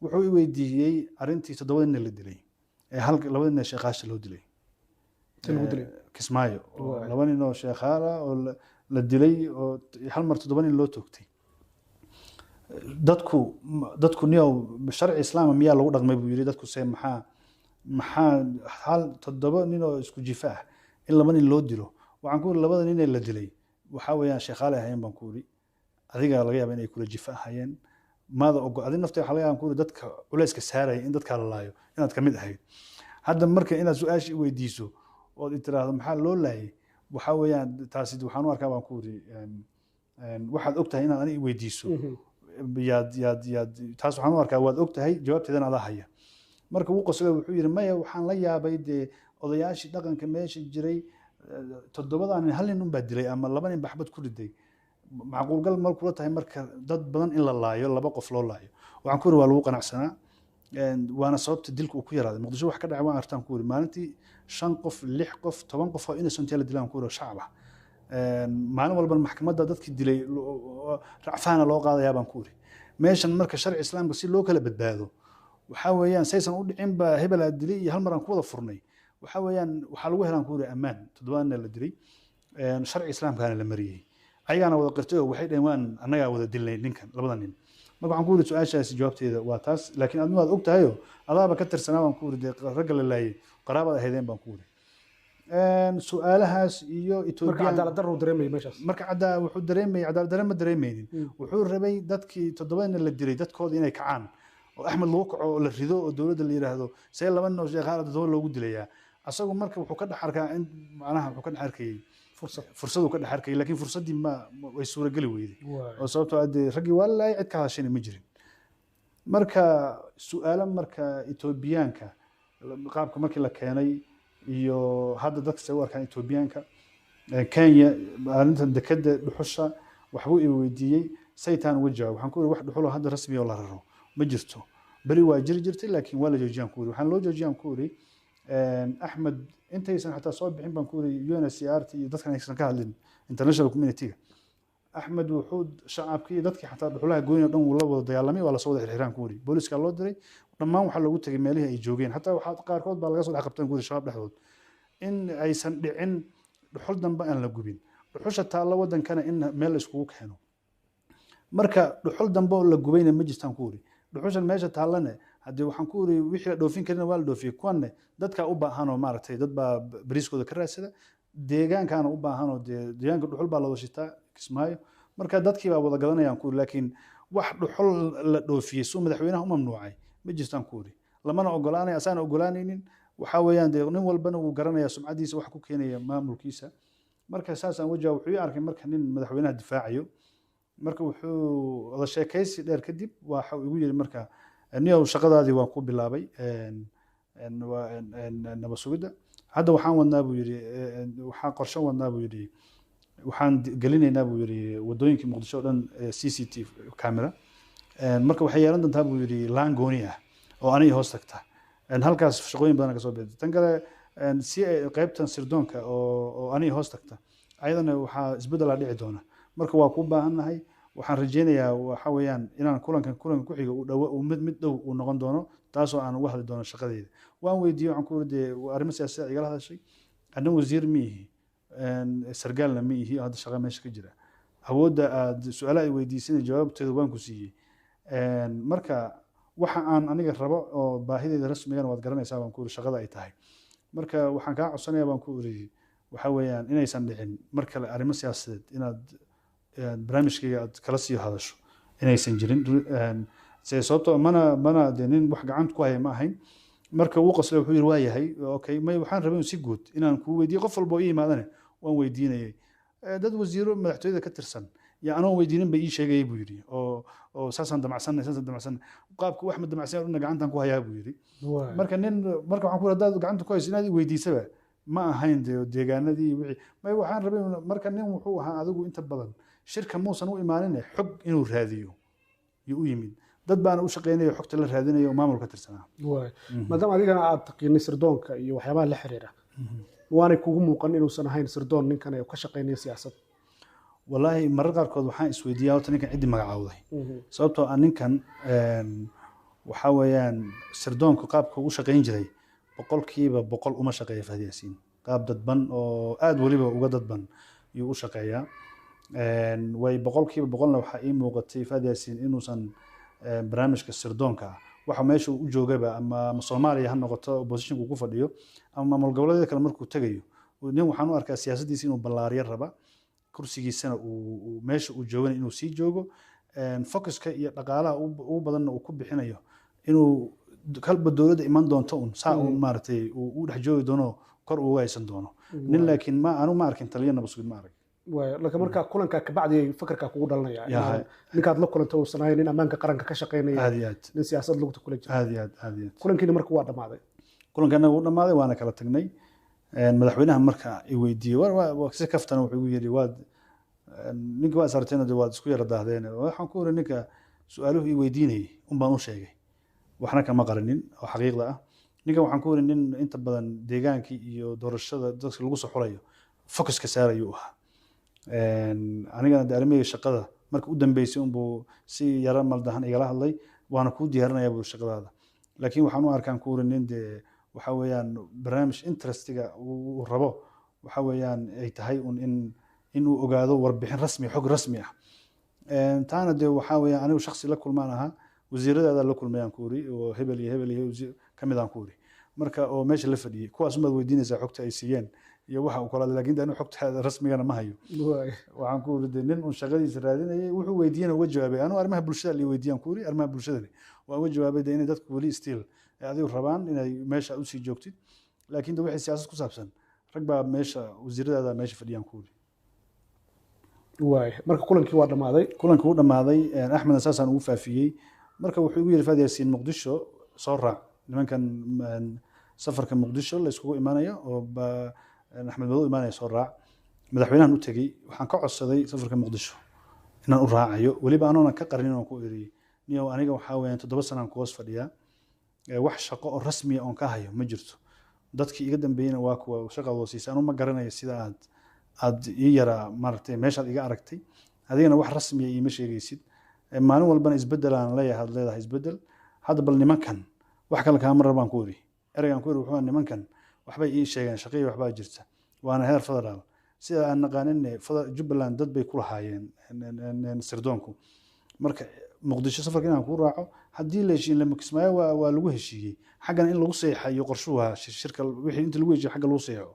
Speaker 1: Wuxuu i weydiiyey arrintii 7 nin la dilay ee hal labada nin ee sheekhaasha loo dilay.
Speaker 2: Lagu dilay?
Speaker 1: Kismaayo, oo laba nin oo sheekhaala oo la dilay oo hal mar 7 nin loo toogtay. Dadku niyow sharci islaama miyaa lagu dhaqmay buu yidhi. Dadku se maxaa hal 7 nin oo isku jifa ah in laba nin loo dilo? Waxaan ku iri labada nin ee la dilay waxaa weeyaan sheekhaale ahaayeen baan ku iri. Adiga laga yaaba inay kula jifa ahaayeen, maada ogo adi nafta waxaa laga yaaba ku iri dadka culayska saaraya in dadka la laayo inaad kamid ahayd. Hadda marka inaad su-aasha i weydiiso ood i tiraahdo maxaa loo laayay, waxaa weeyaan taasi waxaan u arkaa baan ku iri waxaad og tahay inaad aniga i weydiiso yaad taas waxaan u arkaa waad og tahay jawaabteedana adaa haya. Marka wuu qoslay, wuxuu yidhi maya, waxaan la yaabay dee odayaashii dhaqanka meesha jiray, 7-daa nin hal nin unbaa dilay ama laba nin baxbad ku riday, macquulgal ma kula tahay marka dad badan in la laayo laba qof loo laayo? Waxaan ku yidhi waa lagu qanacsanaa, waana sababta dilka uu ku yaraaday Muqdisho. Wax ka dhacay waan artaan ku yidhi, maalintii 5 qof, 6 qof, 10 qof oo innocent la dilaan ku yidhi oo shacab ah. Maalin walba maxkamadda dadkii dilay racfaana loo qaadayaa baan ku yidhi meeshan. Marka sharci islaamka si loo kala badbaado waxaa weeyaan saysan u dhicin ba hebelaa dilay iyo hal mar aan ku wada furnay, waxaa weeyaan waxaa lagu helaan ku yidhi ammaan. 7-na la dilay, sharci islaamkaana la mariyey, ayagaana wada qirtay oo waxay dhaheen waan annagaa wada dilnay ninkan labada nin. Marka waxaan ku yidhi su-aashaasi jawaabteeda waa taas, laakiin adna waad og tahayo adaaba ka tirsanaa baan ku yidhi, dee ragga la laayay qaraabaad ahaydeen baan ku yidhi. Su-aalahaas iyo
Speaker 2: marka
Speaker 1: Ethoobiyan
Speaker 2: cadaalad darro dareemaya meeshaas.
Speaker 1: Marka wuxuu dareemayay cadaalad darre ma dareemaynin, wuxuu rabay dadkii 7-na la dilay dadkooda inay kacaan oo Axmed lagu kaco oo la rido oo dowladda la yidhaahdo see laba nin oo sheekhaala 7 loogu dilayaa. Asagu marka wuxuu ka dhex arkaa in macnaha wuxuu ka dhex arkayay
Speaker 2: fursad,
Speaker 1: fursaduu ka dhex arkayay, laakiin fursaddii ma way suurageli weyday oo sababtoo ah dee raggii waa la laayay, cid ka hadashayna ma jirin. Marka su-aalo marka Etoobiyaanka qaabka markii la keenay iyo hadda dadka say u arkaan Etoobiyaanka, Kenya, arrintan dekadda dhuxusha waxbuu i weydiiyey, saytaan uga jawaab. Waxaan ku yidhi wax dhuxulo hadda rasmi oo la raro ma jirto, beri waa jiri jirtay laakiin waa la joojiyaan ku yidhi. Waxaan loo joojiyaan ku yidhi Axmed intaysan xataa soo bixin baan ku yidhi UNHCR iyo dadkan aysan ka hadlin international community-ga, Axmed wuxuu shacabkii iyo dadkii xataa dhuxulaha goyn oo dhan wuu la wada dagaalamay, waa lasoo wada xirxiraan ku yidhi, booliska loo diray, dhammaan waxaa loogu tegay meelihii ay joogeen, xataa waxaa qaarkood baa laga soo dhex qabteen ku yidhi shabaab dhexdood. In aysan dhicin dhuxul dambe aan la gubin, dhuxusha taalla wadankana in meel la iskugu keeno. Marka dhuxul dambe oo la gubayna ma jirtaan ku yidhi. Dhuxushan meesha taallane haddii waxaan ku yidhi wixii la dhoofin karina waa la dhoofiyey, kuwanne dadkaa u baahan oo maaragtay dad baa bariiskooda ka raadsada, deegaankaana u baahan oo dee deegaanka dhuxul baa la wada shitaa Kismaayo, marka dadkii baa wada gadanayaan ku yidhi. Laakiin wax dhuxul la dhoofiyey suu madaxweynaha u mamnuucay ma jirtaan ku yidhi, lamana ogolaanay, asaana ogolaanaynin. Waxaa weeyaan dee nin walbana wuu garanayaa sumcadiisa wax ku keenaya maamulkiisa. Marka saasaan wajaa wuxuu ii arkay marka nin madaxweynaha difaacayo. Marka wuxuu wada sheekaysi dheer kadib waxa uu igu yiri marka niyow shaqadaadii waan ku bilaabay nabad sugidda, hadda waxaan wadnaa buu yidhi, waxaan qorshe wadnaa buu yidhi, waxaan gelinaynaa buu yidhi waddooyinkii Muqdisho oo dhan CCTV camera. Marka waxay yeelan doontaa buu yidhi laan gooni ah oo aniga hoos tagta. Halkaas shaqooyin badan ka soo bixi. Tan kale si ay qaybtan sirdoonka oo aniga hoos tagta ayadana waxaa isbeddelaa dhici doona. Marka waa kuu baahannahay, waxaan rajaynayaa waxa weeyaan inaan kulankan kulanka ku xiga uu dhawo uu mid dhow uu noqon doono, taasoo aan uga hadli doono shaqadeyda. Waan weydiiyey, waxaan ku yidhi dee arrimo siyaasadeed igala hadashay, anna wasiir ma ihi, sargaalna ma ihi, hadda shaqa meesha ka jira, awoodda aad su-aalaha ay weydiisanay jawaabteeda waan ku siiyey. Marka waxa aan aniga rabo oo baahideyda rasmigana waad garanaysaa baan ku yidhi shaqada ay tahay. Marka waxaan kaa codsanayaa baan ku yidhi waxa weeyaan inaysan dhicin mar kale arrimo siyaasadeed inaad barnaamijkayga aad kala sii hadasho inaysan jirin. Sababtoo mana dee nin wax gacanta ku haya ma ahayn. Marka wuu qoslay, wuxuu yidhi waa yahay, okay, may waxaan rabay si guud inaan kuu weydiiyo, qof walba oo ii yimaadane waan weydiinayay. Dad wasiiro madaxtooyada ka tirsan Yaa anoon weydiinin bay ii sheegayay buu yidhi, oo saasaan damacsanay, saasaan damacsanay, qaabku wax ma damacsan dhuna gacantan ku hayaa buu yidhi. Marka nin, marka waxaan ku yidhi, haddaad gacanta ku hayso inaad i weydiisaba ma ahayn dee deegaanadii wixii may waxaan rabay. Marka nin wuxuu ahaa adigu inta badan shirka muusan u imaanin, xog inuu raadiyo yuu u yimid. Dad baana u shaqeynaya, xogta la raadinaya oo maamul ka tirsanaa.
Speaker 2: Maadaama adigana aad taqiinay sirdoonka iyo waxyaabaha la xiriira, waanay kugu muuqan inuusan ahayn sirdoon ninkan ee ka shaqeynaya siyaasad?
Speaker 1: Wallaahi marar qaarkood waxaan isweydiiyaa horta ninkan ciddii magacaawday, sababtoo ah ninkan waxaa weeyaan sirdoonku qaabka ugu shaqeyn jiray 100% uma shaqeeya Fahad Yaasiin. Qaab dadban oo aad weliba uga dadban yuu u shaqeeyaa. Way 100%na waxaa ii muuqatay Fahad Yaasiin inuusan barnaamijka sirdoonka ah waxa meesha uu u joogaba, ama Soomaaliya ha noqoto oppositionku ku fadhiyo ama maamul goboleedyada kale markuu tegayo, nin waxaan u arkaa siyaasaddiisa inuu ballaariyo raba, kursigiisana uu meesha uu joogana inuu sii joogo, focuska iyo dhaqaalaha ugu badanna uu ku bixinayo inuu kalba dowladda iman doonto un saa uun maaragtay uu u dhex joogi doono, kor uga haysan doono nin. Laakiin ma anu ma arkin taliya nabad sugid, ma arag.
Speaker 2: Laakiin marka kulankaa kabacdi fakarkaa kugu dhalanaya ninkaad la kulantay uusan ahayn nin ammaanka qaranka ka shaqeynaya,
Speaker 1: Aad iyo aad.
Speaker 2: nin siyaasad lugta kula jira.
Speaker 1: Aad iyo aad, aad iyo aad.
Speaker 2: Kulankiina marka waa dhammaaday?
Speaker 1: Kulankaana wuu dhammaaday, waana kala tagnay. Madaxweynaha marka i weydiiyey si kaftana wuxuu igu yidhi, waad ninka waa isarteen de, waad isku yara daahdeen. Waxaan ku uri, ninka su-aaluhu i weydiinayay un baan u sheegay, waxna kama qarinin oo xaqiiqda ah. Ninkan waxaan ku uri nin inta badan deegaankii iyo doorashada dadka lagu soo xulayo focuska saarayuu ahaa. Anigana de arrimahii shaqada marka u dambeysay unbuu si yara maldahan igala hadlay, waana kuu diyaarinaya buu shaqadaada. Laakiin waxaan u arkaan ku uri nin dee waxa weeyaan barnaamij interestiga uu rabo waxa weeyaan ay tahay un in uu ogaado warbixin rasmi, xog rasmi ah. Taana dee waxaa weeyaan anigu shakhsi la kulmaan ahaa, wasiiradaada la kulmayaan ku uri, oo hebel iyo hebel iyo wasiir ka mid aan ku uri marka oo meesha la fadhiyey, kuwaas umaad weydiinaysaa xogta ay siiyeen iyo waxa uu kala hadlay. Laakiin de anigu xogta rasmigana ma hayo. Waxaan ku uri de nin un shaqadiisa raadinayay, wuxuu weydiiyena uga jawaabay. Anigu arrimaha bulshada la weydiiyaan ku uri, arrimaha bulshadani waan uga jawaabay de inay dadku weli still ay adigu rabaan inay meesha usii joogtid, laakiin de wixii siyaasad ku saabsan rag baa meesha wasiiradaada meesha fadhiyaan ku uri.
Speaker 2: Waay, marka kulankii waa dhammaaday?
Speaker 1: Kulankii u dhammaaday. Axmedna saasaan ugu faafiyey. Marka wuxuu igu yidhi, Fahad Yaasiin Muqdisho soo raac, nimankan safarka Muqdisho la iskugu imaanayo oo Axmed Madow imaanaya soo raac. Madaxweynahan u tegey, waxaan ka codsaday safarka Muqdisho inaan u raacayo, weliba anoonan ka qarinin oon ku iri, niyow aniga waxaa weeyaan 7 sanaan ku hoos fadhiyaa, wax shaqo oo rasmiya oon ka hayo ma jirto, dadkii iga dambeeyeyna waa kuwa shaqaad hoosiisa, anu ma garanayo sida aad ii yara maaragtay meeshaad iga aragtay, adigana wax rasmiya iima sheegaysid, maalin walbana isbeddel aan leeyahay, aad leedahay isbeddel. Hadda bal nimankan wax kale kaama rabaan ku iri. Ereygaan ku iri wuxuu ahaa, nimankan waxbay ii sheegeen, shaqadii waxbaa jirta, waana heer federaal, sida aan naqaaninne Jubbaland dad bay ku lahaayeen sirdoonku. Marka Muqdisho safarka inaan kuu raaco haddii la heshiin lama Kismaayo waa lagu heshiiyey, xaggana in lagu seexayo qorshuhu ahaa, shirka wixii inta lagu heshiiyo xagga lagu seexo.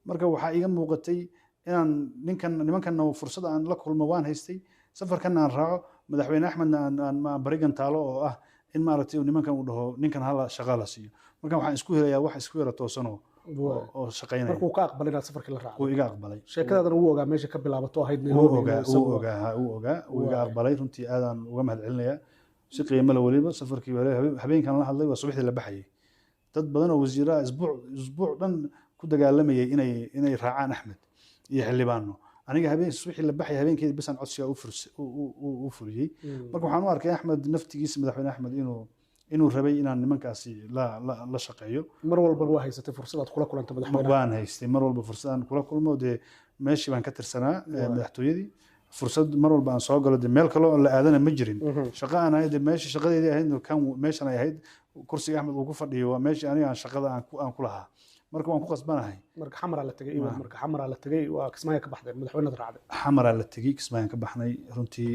Speaker 1: Marka waxaa iiga muuqatay inaan ninkan nimankanna fursad aan la kulmo waan haystay, safarkanna aan raaco, madaxweyne Axmedna aan barigan taalo oo ah in maaragtay nimankan uu dhaho ninkan hala shaqa la siiyo. Marka waxaan isku helayaa wax isku yara toosanoo oo shaqaynaya.
Speaker 2: Markuu ka aqbalay inaad safarkii la raacdo?
Speaker 1: Wuu iga aqbalay.
Speaker 2: Sheekadaadana wuu ogaa meesha ka bilaabato ahayd
Speaker 1: Wuu
Speaker 2: Nairobi?
Speaker 1: ogaa.
Speaker 2: Isagu
Speaker 1: Wuu ogaa, wuu ogaa, wuu iga
Speaker 2: Waay.
Speaker 1: aqbalay. Runtii aadaan uga mahad celinayaa si qiimo le. Weliba safarkii habeenkan la hadlay waa subaxdii la baxayay. Dad badan oo wasiiraha isbuuc dhan ku dagaalamayay inay raacaan Axmed iyo xildhibaano, aniga habeen subaxii la baxay habeenkeedii bisaan codsiga u fuliyey. Marka waxaan u arkay Axmed naftigiisa, madaxweyne Axmed, inuu rabay inaan nimankaasi la shaqeeyo.
Speaker 2: Mar walbana waa haysatay fursad aad kula kulanto madaxweynaha?
Speaker 1: Waan haystay mar walba fursad aan kula kulmo, dee meeshii baan ka tirsanaa madaxtooyadii, fursad mar walba aan soo galo, dee meel kale oo la aadana ma jirin. Shaqo aan ahayd, dee meeshii shaqadeedii ahayd kan meeshan ay ahayd, kursiga Axmed uu ku fadhiyo waa meeshii aniga aan shaqada aan ku lahaa, marka waan ku qasbanahay.
Speaker 2: Marka Xamaraa la tegay iwan, marka Xamaraa la tegay, waa Kismaayo ka baxdeen, madaxweynaad raacday?
Speaker 1: Xamaraa la tegey, Kismaayaan ka baxnay. Runtii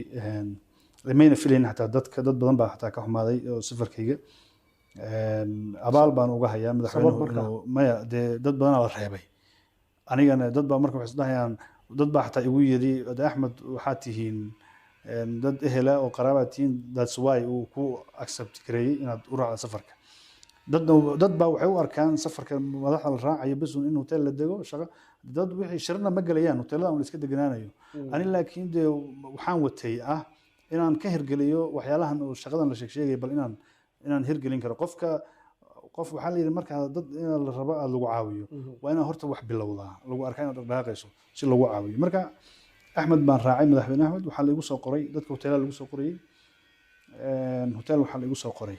Speaker 1: mayna filayn xataa dadka, dad badan baa xataa ka xumaaday oo safarkayga. Abaal baan uga hayaa madaxweynuhu.
Speaker 2: Marka?
Speaker 1: Inuu maya dee dad badanaa la reebay, anigana dad baa marka waxay isdhahayaan, dad baa xataa igu yidhi, de Axmed waxaad tihiin dad ehela oo qaraabaad tihiin, that's why uu ku accept gareeyey inaad u raacdo safarka. Dadna dad baa waxay u arkaan safarka madaxda la raacayo bas un in hotel la dego, shaqo dad wixii shirna ma gelayaan, hoteelada un la iska deganaanayo. Ani laakiin dee waxaan watay inaan ka hirgeliyo waxyaalahan oo shaqadan la sheeg sheegaya, bal inaan hirgelin karo. Qofka qof waxaa la yidhi, markaa dad in la rabo aada lagu caawiyo, waa inaa horta wax bilowdaa, lagu arkaa inaad dhaqdhaqaaqayso si lagu caawiyo. Marka Axmed baan raacay, madaxweyne Axmed. Waxaa laigu soo qoray dadka hoteelada lagu soo qorayay. Hotel waxaa laigu soo qoray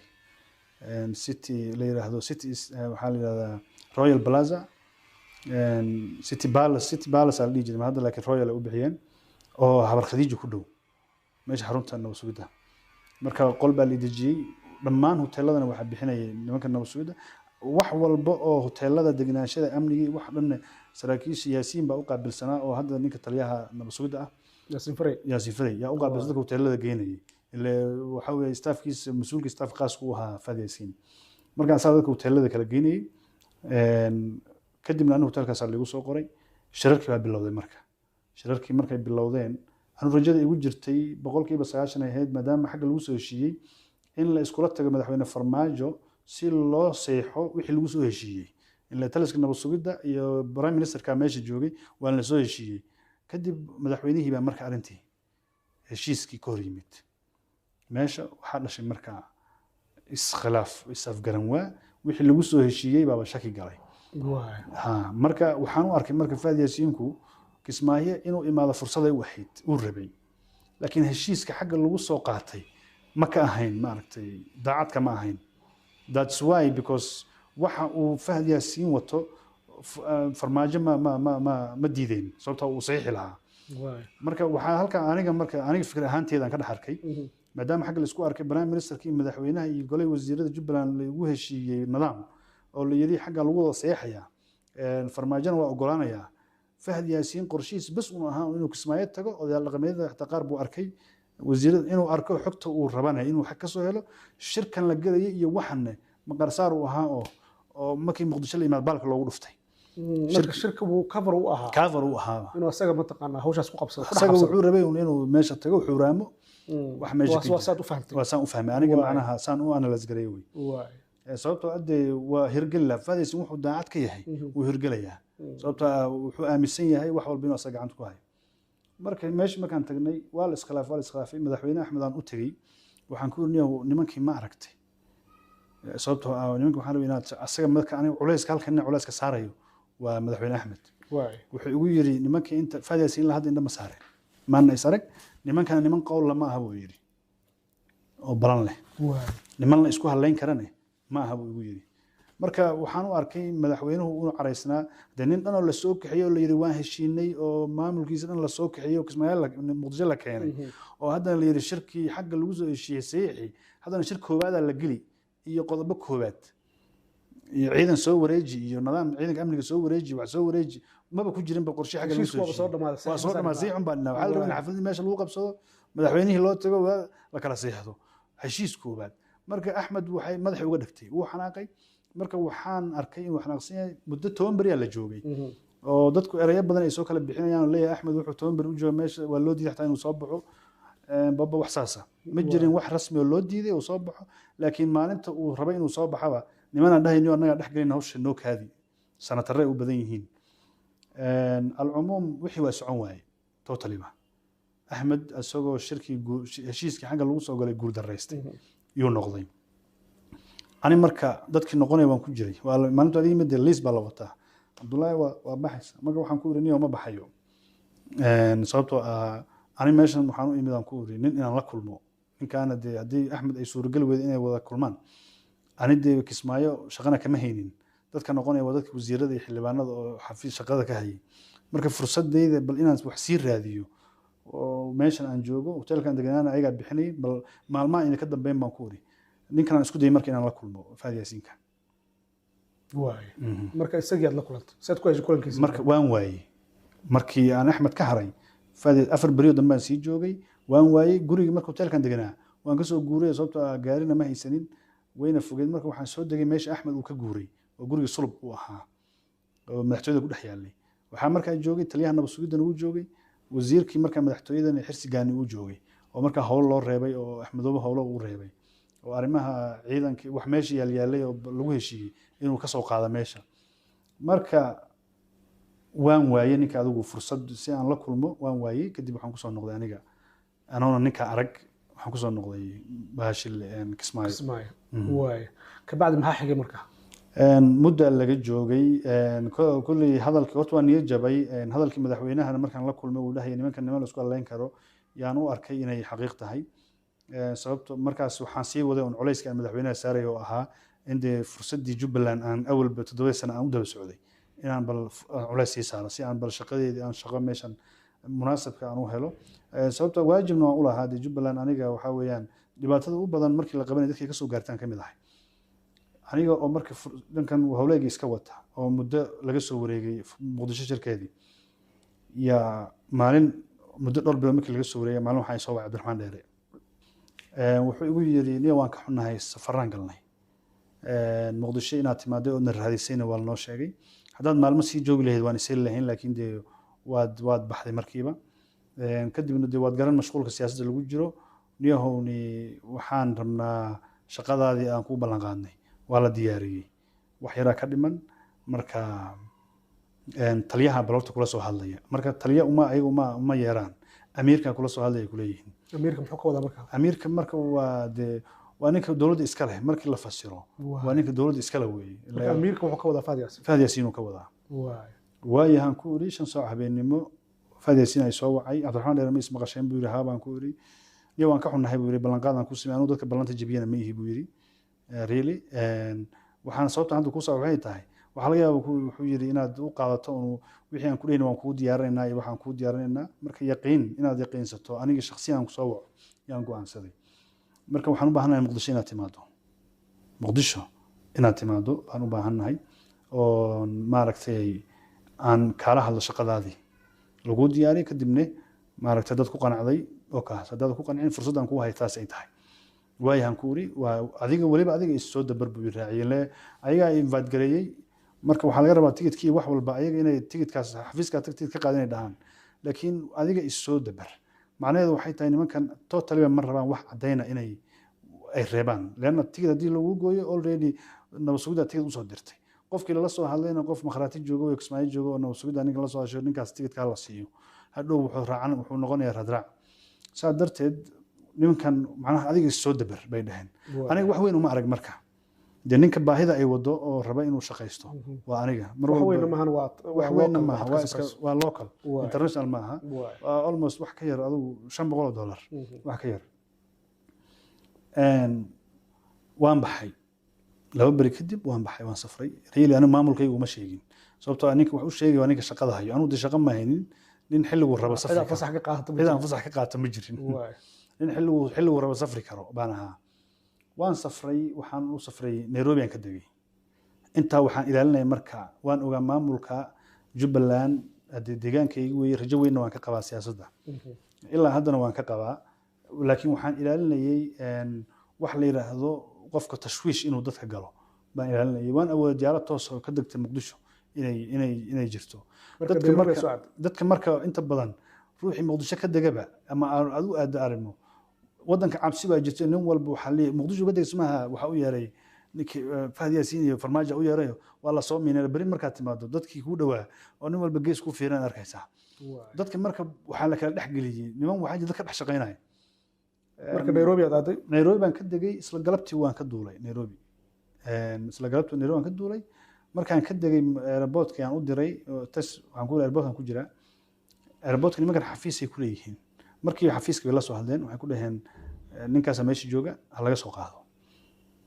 Speaker 1: city la yiraahdo city, waxaa la yirahdaa Royal Plaza, City Palace, City Palace aa la dhihi jiray hadda, laakiin Royal ay u bixiyeen, oo Habar Khadiija ku dhow, meesha xarunta nabad sugidda. Marka qol baa la dejiyey. Dhammaan hoteeladana waxaa bixinayay nimanka nabad sugidda. Wax walba oo hoteelada, degnaanshada, amnigii, wax dhanne saraakiisha Yaasiin baa u qaabilsanaa, oo hadda ninka taliyaha nabad sugidda ah.
Speaker 2: Yaasiin Farey.
Speaker 1: Yaasiin Farey yaa u qaabilsan dadka hoteelada geynayay, ile waxa weeye staffkiisa, mas-uulka staff qaas ku ahaa Fahad Yaasiin. Markaasaa dadka hoteelada kala geynayay. Kadibna anigu hotelkaasaa laigu soo qoray. Shirarkii baa bilowday. Marka shirarkii markay bilowdeen, anu rajada igu jirtay 90% ay ahayd, maadaama xagga lagu soo heshiiyey, in la iskula tago madaxweyne Farmaajo si loo seexo wixii lagu soo heshiiyey. Ila taliska nabad sugidda iyo prime ministerka meesha joogay, waana la soo heshiiyey. Kadib madaxweynihii baa marka arrintii heshiiskii ka hor yimid. Meesha waxaa dhashay marka iskhilaaf, is-afgaran waa wixii lagu soo heshiiyey baaba shaki galay. Ha, marka waxaan u arkay marka Fahad Yaasiinku Kismaayo inuu imaado fursaday u ahayd, uu rabay, laakiin heshiiska xagga lagu soo qaatay ma ka ahayn, maaragtay, daacadka ma ahayn. That's why, because waxa uu Fahad Yaasiin wato Farmaajo ma diideen, sababtoo uu saxiixi lahaa. Marka waxaa halka aniga, marka aniga fikir ahaanteeda aan ka dhex arkay, maadaama xagga la isku arkay prime ministerka iyo madaxweynaha iyo golay wasiirada Jubbaland, lagu heshiiyey nidaam oo la yidhi xagga lagu wada saxiixayaa, Farmaajona waa ogolaanayaa. Fahad Yaasiin qorshihiis bas uu ahaa inuu Kismaayo tago, odayaal dhaqameedyada xitaa qaar buu arkay, wasiirada inuu arko, xogta uu rabanaya inuu xag ka soo helo. Shirkan la gelayay iyo waxanne maqarsaar uu ahaa oo markii Muqdisho la yimaad baalka loogu dhuftay.
Speaker 2: Marka shirka buu cover u ahaa.
Speaker 1: Cover uu ahaa.
Speaker 2: Inuu asaga mataqaanaa hawshaas ku qabsado, ku dhex
Speaker 1: Isaga
Speaker 2: qabsado.
Speaker 1: wuxuu rabay un inuu meesha tago, xuraamo wax meesha ka
Speaker 2: waa
Speaker 1: jira.
Speaker 2: Saad u fahamtay.
Speaker 1: Waa saan u fahmay aniga. Macnaha saan u analyse gareeyay wey. Sababtoo ah dee waa hirgeli lahaa. Fahad Yaasiin wuxuu daacad ka yahay wuu hirgelayaa, sababtoo ah wuxuu aaminsan yahay wax walba inuu asaga gacanta ku hayo. Marka meesha markaan tagnay waa la iskhilaaf, waa la iskhilaafay. Madaxweyne Axmed aan u tegey, waxaan ku yidhi, "Niyow, nimankii ma aragtay?" Sababtoo ah nimanka waxaan rabay inaad asaga, marka aniga culayska halkan ina culayska saarayo waa madaxweyne Axmed. Wuxuu igu yidhi, nimankii inta Fahad Yaasiin la hadda indha ma saareen, maana is arag. Nimankana niman qowl lama aha, buu yidhi, oo balan leh, niman la isku hadlayn karane ma aha, buu igu yidhi. Marka waxaan u arkay madaxweynuhu inuu caraysnaa. Dee nin dhan oo lasoo kaxiyey oo la yidhi waan heshiinay, oo maamulkiisa dhan lasoo kaxiyey oo Kismaayo Muqdisho la keenay, oo haddana la yidhi shirkii xagga lagu soo heshiiyey saxiixi, haddana shir koobaadaa la geli iyo qodobo koobaad iyo ciidan soo wareeji iyo nidaam ciidanka amniga soo wareeji, wax soo wareeji maba ku jirinba qorshe xagga lagu
Speaker 2: Heshiisku
Speaker 1: soo
Speaker 2: waaba soo
Speaker 1: heshiiyey.
Speaker 2: dhamaaday.
Speaker 1: Waa soo dhamaaday, saxiix un baa dhinaa. Waxaa la rabaa in xafladii meesha lagu qabsado, madaxweynihii loo tago, waa la kala seexdo heshiis koobaad. Marka Axmed waxay madaxii uga dhigtay, wuu xanaaqay. Marka waxaan arkay inuu xanaaqsan yahay. Muddo 10 beriyaa la joogay oo dadku ereyo badan ay soo kala bixinayaan oo leeyahay Axmed wuxuu 10 beri u jooga meesha, waa loo diiday xataa inuu soo baxo. Baba wax saasa ma jirin, wax rasmi oo loo diiday uu soo baxo, laakiin maalinta uu rabay inuu soo baxaba nimanaan dhahayno annagaa dhex gelayna hawsha noo kaadi, sanatarre ay u badan yihiin. Alcumuum wixii waa socon waaye totally ba. Axmed isagoo shirkii heshiiskii xagga lagu soo galay guul daraystay yuu noqday. Ani marka dadkii noqonaya waan ku jiray. Waa maalintu adiga yimid dee liis baa la wataa, Cabdullaahi waa baxaysa. Marka waxaan ku iri, niyow, ma baxayo. Sababtoo ah ani meeshan waxaan u imid, aan ku iri, nin inaan la kulmo. Ninkaana dee haddii Axmed ay suurageli weydo inay wada kulmaan, ani dee Kismaayo shaqana kama haynin. Dadka noqonaya waa dadka wasiirada iyo xildhibaanada oo xafiis shaqada ka hayay. Marka fursadeyda bal inaan wax sii raadiyo oo meeshan aan joogo, hotelkan deganaana ayagaa bixinayay, bal maalmaha ina ka dambeyn baan ku iri ninkan aan isku dayay marka inaan la kulmo, Fahad Yaasiinka.
Speaker 2: Marka isagii aad la kulantay, saad ku heshay kulankiisa?
Speaker 1: Marka waan waayey. Markii aan Axmed ka haray Fahad, 4 beriyo dambe aan sii joogay, waan waayey gurigii. Marka hotelkan deganaa waan kasoo guuray, sababtoo ah gaarina ma haysanin, wayna fogeed. Marka waxaan soo degay meesha Axmed uu ka guuray oo gurigii Sulub uu ahaa oo madaxtooyada ku dhex yaalay. Waxaa markaa joogay taliyaha nabad sugidana uu joogay, wasiirkii markaa madaxtooyadana Xirsi Gaani uu joogay, oo markaa howlo loo reebay oo Axmedoobe howlo uu reebay. Oo arrimaha ciidanka wax meesha yaalyaalay oo lagu heshiiyey inuu ka soo qaado meesha. Marka waan waayey ninka, adigu fursad si aan la kulmo waan waayey. Kadib waxaan kusoo noqday aniga anoona ninka arag, waxaan kusoo noqday bahashil Kismaayo.
Speaker 2: Kismaayo, waay. Kabacdi maxaa xigay marka?
Speaker 1: Mudda laga joogay kulley hadalkii horta waa niyad jabay. Hadalkii madaxweynahana markaan la kulmay uu dhahaya nimankan niman la isku halayn karo yaan u arkay inay xaqiiq tahay. Sababto markaas waxaan sii waday un culayska aan madaxweynaha saaray oo ahaa in dee fursaddii Jubbaland aan awalba 7 sano aan u daba socday inaan bal aan culays sii saaro si aan bal shaqadeedii aan shaqo meeshan munaasabka aan u helo. Sababta waajibna waan u lahaa dee Jubbaland. Aniga waxaa weeyaan dhibaatada u badan markii la qabanay dadkii kasoo gaartaan ka mid ahay aniga oo marka dhankan howleygii iska wata oo muddo laga soo wareegay Muqdisho shirkeedii yaa maalin muddo dhowr bilood markii laga soo wareegay, maalin waxaa soo wacay Cabdiraxmaan Dheere. Wuxuu igu yiri, niyo waan ka xunnahay, safaraan galnay. Muqdisho inaad timaaday oodna raadisayna waa lanoo sheegay. Haddaad maalmo sii joogi lahayd waan iseli lahayn, laakiin dee waad baxday markiiba. Kadibna dee waad garan mashquulka siyaasadda lagu jiro. Niyahowni waxaan rabnaa shaqadaadii aan kuu ballan qaadnay waa la diyaariyey, wax yaraa ka dhiman. Marka taliyaha balorta kula soo hadlaya. Marka taliya uma ayaga uma yeeraan, amiirka kula soo hadlaya kuleeyihiin.
Speaker 2: Amiirka muxuu ka wadaa marka?
Speaker 1: Amiirka marka waa dee waa ninka dowladda iska leh markii la fasiro. Waa ninka dowladda iska leh weeye.
Speaker 2: Marka amiirka wuxuu ka wadaa Fahad Yaasiin.
Speaker 1: Fahad Yaasiin uu ka wadaa. Waayahan ku iri 5 saac habeenimo Fahad Yaasiin ay soo wacay. Cabdiraxmaan Dheere ma ismaqasheen buu yiri. Haa baan ku iri. Iyo waan ka xunnahay buu yiri, ballanqaadaan ku samey, anuu dadka ballanta jebiyana ma ihi buu yiri. Really waxaan sababta hadda kuu soo waxay tahay waxaa laga yaabaa wuxuu yiri inaad u qaadato unu wixii aan ku dhehayna waan kuu diyaarinaynaa iyo waxaan kuu diyaarinaynaa. Marka yaqiin inaad yaqiinsato aniga shakhsiyan aan kusoo waco yaan go'aansaday. Marka waxaan u baahanahay Muqdisho inaad timaado, Muqdisho inaad timaado baan u baahannahay oo maaragtay aan kaala hadlo shaqadaadii laguu diyaariyo. Kadibna maaragtay dad ku qanacday oo kaas haddaad ku qancin fursaddan kuu hay taas ay tahay. Waayahan ku uri waa adiga weliba adiga is soo dabar buu raaciyay le ayagaa invite gareeyey. Marka waxaa laga rabaa tigidkii wax walba ayaga inay tigidkaas xafiiskaa tag tigid ka qaadan inay dhahaan, laakiin adiga is soo dabar macnaheedu waxay tahay nimankan totally ma rabaan wax caddayna inay ay reebaan, leanna tigid haddii lagu gooyo already nabad sugiddaa tigid usoo dirtay. Qofkii lala soo hadlayna qof makhraati joogo oo Kismaayo joogo oo nabad sugidda ninka la soo hasho ninkaas tigidkaa la siiyo hadhow wuxuu raacan wuxuu noqonayaa raadraac. Saa darteed nimankan macnaha adiga is soo dabar bay dhaheen. Aniga wax weyn uma arag. Marka dee ninka baahida ay wado oo raba inuu shaqaysto waa aniga mar
Speaker 2: wax
Speaker 1: walba.
Speaker 2: Weyna maahan, waa
Speaker 1: wax weynna maaha,
Speaker 2: waxaad
Speaker 1: waa
Speaker 2: ka
Speaker 1: iska
Speaker 2: safrayso.
Speaker 1: Waa local, international maaha. Waa almost wax ka yar adigu $500 wax ka yar. Waan baxay 2 beri kadib, waan baxay, waan safray. Really anigu maamulkaygu uma sheegin, sababtoo ah ninka wax u sheegay waa ninka shaqada hayo. Anigu dee shaqo ma haynin nin xilligu rabo safri
Speaker 2: cidaa
Speaker 1: karo.
Speaker 2: Fasax ka qaadato ma
Speaker 1: cid aan
Speaker 2: jiro.
Speaker 1: Fasax ka qaata ma jirin. Nin xilligu rabo safri karo baan ahaa. Waan safray, waxaan u safray Nairobi aan ka degay. Intaa waxaan ilaalinaya marka waan ogaa maamulka Jubbaland haddii deegaankayga weeye rajo weynna waan ka qabaa siyaasadda. Ilaa haddana waan ka qabaa, laakiin waxaan ilaalinayay wax la yidhaahdo qofka tashwiish inuu dadka galo baan ilaalinayay. Waan awooday diyaarad toos oo ka degta Muqdisho inay jirto.
Speaker 2: Marka
Speaker 1: dadka
Speaker 2: Nairobi
Speaker 1: marka
Speaker 2: soo aad.
Speaker 1: Dadka marka inta badan ruuxii Muqdisho ka degaba ama aad u aado arrimo wadanka cabsi baa jirta. Nin walba waxaa leeyahay Muqdisho uga degaysa maaha, waxaa u yeeray ninkii Fahad Yaasiin iyo Farmaajo u yeerayo waa la soo miinay. Beri markaad timaado dadkii kuu dhowaa oo nin walba gees ku fiiran arkaysaa. Dadka marka waxaa la kala dhex geliyey niman waxaa jira dadka dhex shaqaynaya.
Speaker 2: Marka Nairobi aad aaday.
Speaker 1: Nairobi baan ka degay, isla galabtii waan ka duulay Nairobi. Isla galabtii Nairobi waan ka duulay. Markaan ka degay airportka aan u diray oo tas waxaan ku airportkan ku jiraa airportka nimankan xafiis ay ku leeyihiin. Markii xafiiska bay la soo hadleen waxay ku dhaheen ninkaasa meesha jooga ha laga soo qaado.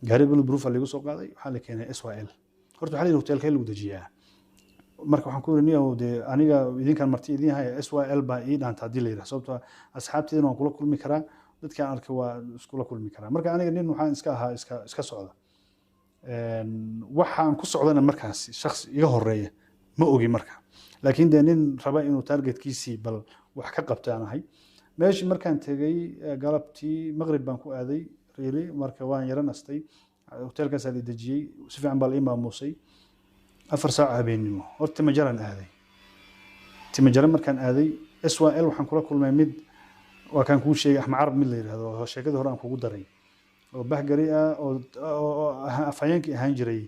Speaker 1: Gaari bulletproof lagu soo qaaday, waxaa la keenay SYL. Horta waxaa la yidhi hotelkee lagu dejiyaa? Marka waxaan ku yidhi niyow dee aniga idinkan marti idin haya SYL baa ii dhaanta haddii la yidhaha, sababtoo ah asxaabteydana waan kula kulmi karaa, dadkaan arkay waa iskula kulmi karaa. Marka aniga nin waxaan iska ahaa iska socda. Waxaan ku socdana markaas shakhsi iga horeeya ma ogi marka, laakiin dee nin raba inuu targetkiisii bal wax ka qabta aan ahay. Meeshii markaan tegey galabtii maqrib baan ku aaday really. Marka waan yara nastay, hotelkaasaa la dejiyey, si fiican baa la ii maamuusay. 4 saac habeenimo horta Timajaraan aaday. Timajara markaan aaday SYL waxaan kula kulmay mid waa kaan kuu sheegay Axmed Carab mid la yidhaahdo oo sheekadii hore aan kugu daray. Oo Bahgari ah oo afhayeenkii ahaan jiray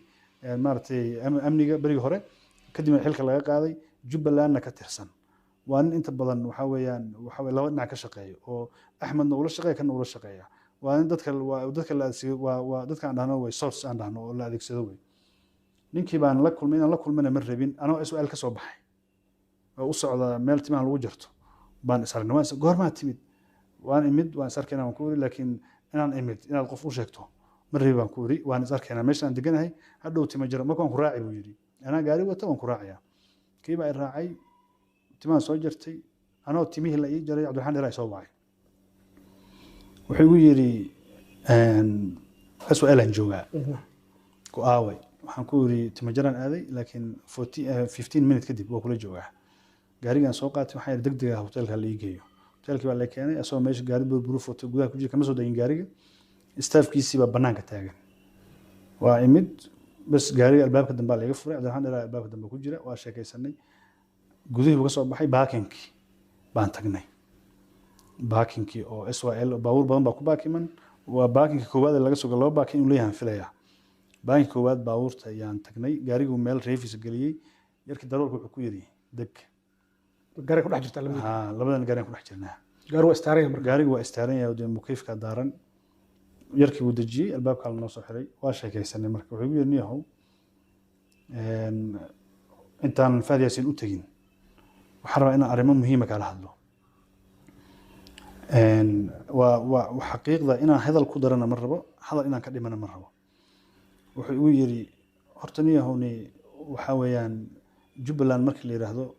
Speaker 1: maaragtay amniga berigii hore, kadibna xilka laga qaaday, Jubbalandna ka tirsan. Waa nin inta badan waxa weeyaan waxa weye laba dhinac ka shaqeeya, oo Axmedna ula shaqeeya, kana ula shaqeeya. Waa nin dadka, waa dadka la adeegsado, waa dadka aan dhahno way source aan dhahno oo la adeegsado wey. Ninkii baan la kulmay. Inaan la kulmana ma rabin. Anoo SYL ka soo baxay oo u socda meel timaha lagu jarto baan is aragnay. Goormaa timid? Waan imid, waan is arkaynaa waan ku iri, laakiin inaan imid inaad qof u sheegto ma rabi baan ku iri. Waan is arkaynaa meesha aan deganahay hadhow, tima jiro marka waan ku raaci buu yidhi. Anaa gaari wata, waan ku raacayaa. Kii baa i raacay, timaha soo jartay. Anoo timihii la ii jaray, Cabdiraxmaan Dheer ay soo wacay. Wuxuu igu yidhi, SYL aan joogaa, ku aaway? Waxaan ku yidhi, tima jaraan aaday, laakiin 15 minute kadib waa kula joogaa. Gaarigaan soo qaatay, waxaan yidhi degdeg ah hotelka la ii geeyo. Hotelkii baa la keenay, asagoo meesha gaari burburu foto gudaha ku jira. Kama soo degin gaariga, staafkiisii baa banaanka taagan. Waa imid bas, gaariga albaabka dambe baa laiga furay. Cabdiraxmaan Dheer albaabka dambe ku jira, waa sheekaysanay. Gudihii buu ka soo baxay, parkingkii baan tagnay, parkingkii oo SYL baabuur badan baa ku baakiman. Waa parkingka koowaad ee laga soo galo, laba parking inuu leeyahay filayaa. Parkingka koowaad baabuurta ayaan tagnay. Gaariguu meel reefis geliyey. Yarkii daroolka wuxuu ku yidhi, deg.
Speaker 2: Gaari ku dhex jirtaa labadii?
Speaker 1: Haa, labadan gaari aan ku dhex jirnaa.
Speaker 2: Gaari waa istaaraya marka?
Speaker 1: Gaarigu waa istaaran yahay, dee mukeyfka daaran. Yarkii wuu dejiyey, albaabkaa lanoo soo xiray. Waa sheekaysanay. Marka wuxuu igu yidhi, niyahow, intaan Fahad Yaasiin u tegin waxaan rabaa inaan arrimo muhiima kaala hadlo. Waa xaqiiqda inaan hadal ku darana ma rabo, hadal inaan ka dhimana ma rabo. Wuxuu igu yidhi, horta niyahowni waxaa weeyaan Jubbaland markii la yidhaahdo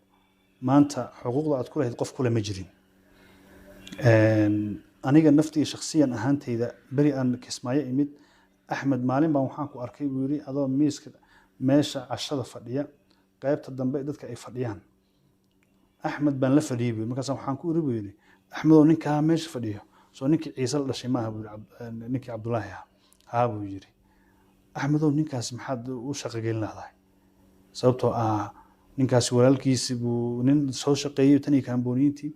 Speaker 1: maanta xuquuqda aad ku lahayd qof kule ma jirin. Aniga naftii shakhsiyan ahaantayda, beri aan Kismaayo imid, Axmed maalin baan waxaan ku arkay buu yidhi adoo miiska meesha cashada fadhiya, qaybta dambe dadka ay fadhiyaan. Axmed baan la fadhiyey buu yidhi. Markaas waxaan ku iri buu yidhi, Axmedow, ninkaa meesha fadhiyo soo ninkii Ciise la dhashay maaha buu yidhi, ninkii Cabdulaahi ah. Haa buu yidhi. Axmedow, ninkaas maxaad u shaqo gelin lahdahay? Sababtoo ah ninkaasi walaalkiisi buu nin soo shaqeeyey tan iyo Kaambooniyiintii,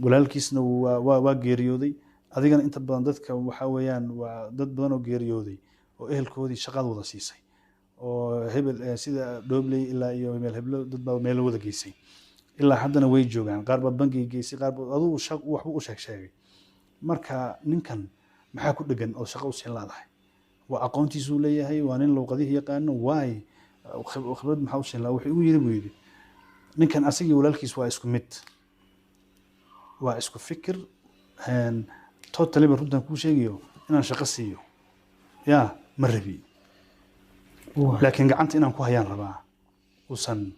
Speaker 1: walaalkiisna waa geeriyooday. Adigana inta badan dadka waxaa weeyaan waa dad badan oo geeriyooday oo ehelkoodii shaqaad wada siisay, oo hebel sida Dhobley ilaa iyo meel heblo dad baa meel wada geysay, ilaa haddana way joogaan. Qaar baa bangiga geysay, qaar baa adugu waxbuu u sheeg sheegay. Marka ninkan maxaa ku dhegan oo shaqo u siin laadahay? Waa aqoontiisuu leeyahay, waa nin luuqadihii yaqaano, waay khibrad, maxaa u siin lahaa? Wuxuu igu yiri buu yidhi, ninkan asagii walaalkiis waa isku mid, waa isku fikir totally ba. Runtan kuu sheegayo, inaan shaqo siiyo yaa ma rabi, laakiin gacanta inaan ku hayaan rabaa, uusan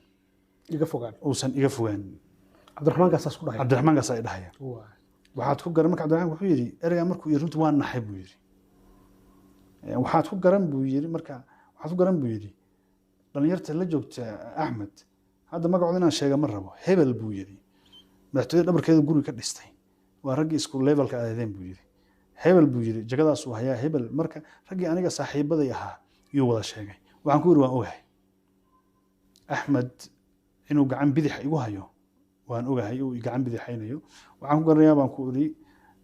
Speaker 2: iga fogaan.
Speaker 1: Uusan iga fogaan.
Speaker 2: Cabdiraxmaan kaasaas ku dhahay?
Speaker 1: Cabdiraxmaan kaas ay dhahaya. Waxaad ku garan marka, Cabdiraxmaan wuxuu yidhi ereygaa markuu yidhi, runtii waan naxay buu yidhi. Waxaad ku garan buu yidhi, marka waxaad ku garan buu yidhi dhalinyarta la joogta Axmed, hadda magacooda inaan sheega ma rabo, hebel buu yidhi madaxtooyada dhabarkeeda guri ka dhistay, waa raggii isku levelka aadeen buu yidhi, hebel buu yidhi jagadaasuu hayaa, hebel. Marka raggii aniga saaxiibaday ahaa yuu wada sheegay. Waxaan ku yidhi, waan ogahay Axmed inuu gacan bidix igu hayo, waan ogahay uu gacan bidixaynayo. Waxaan ku garanayaa baan ku iri,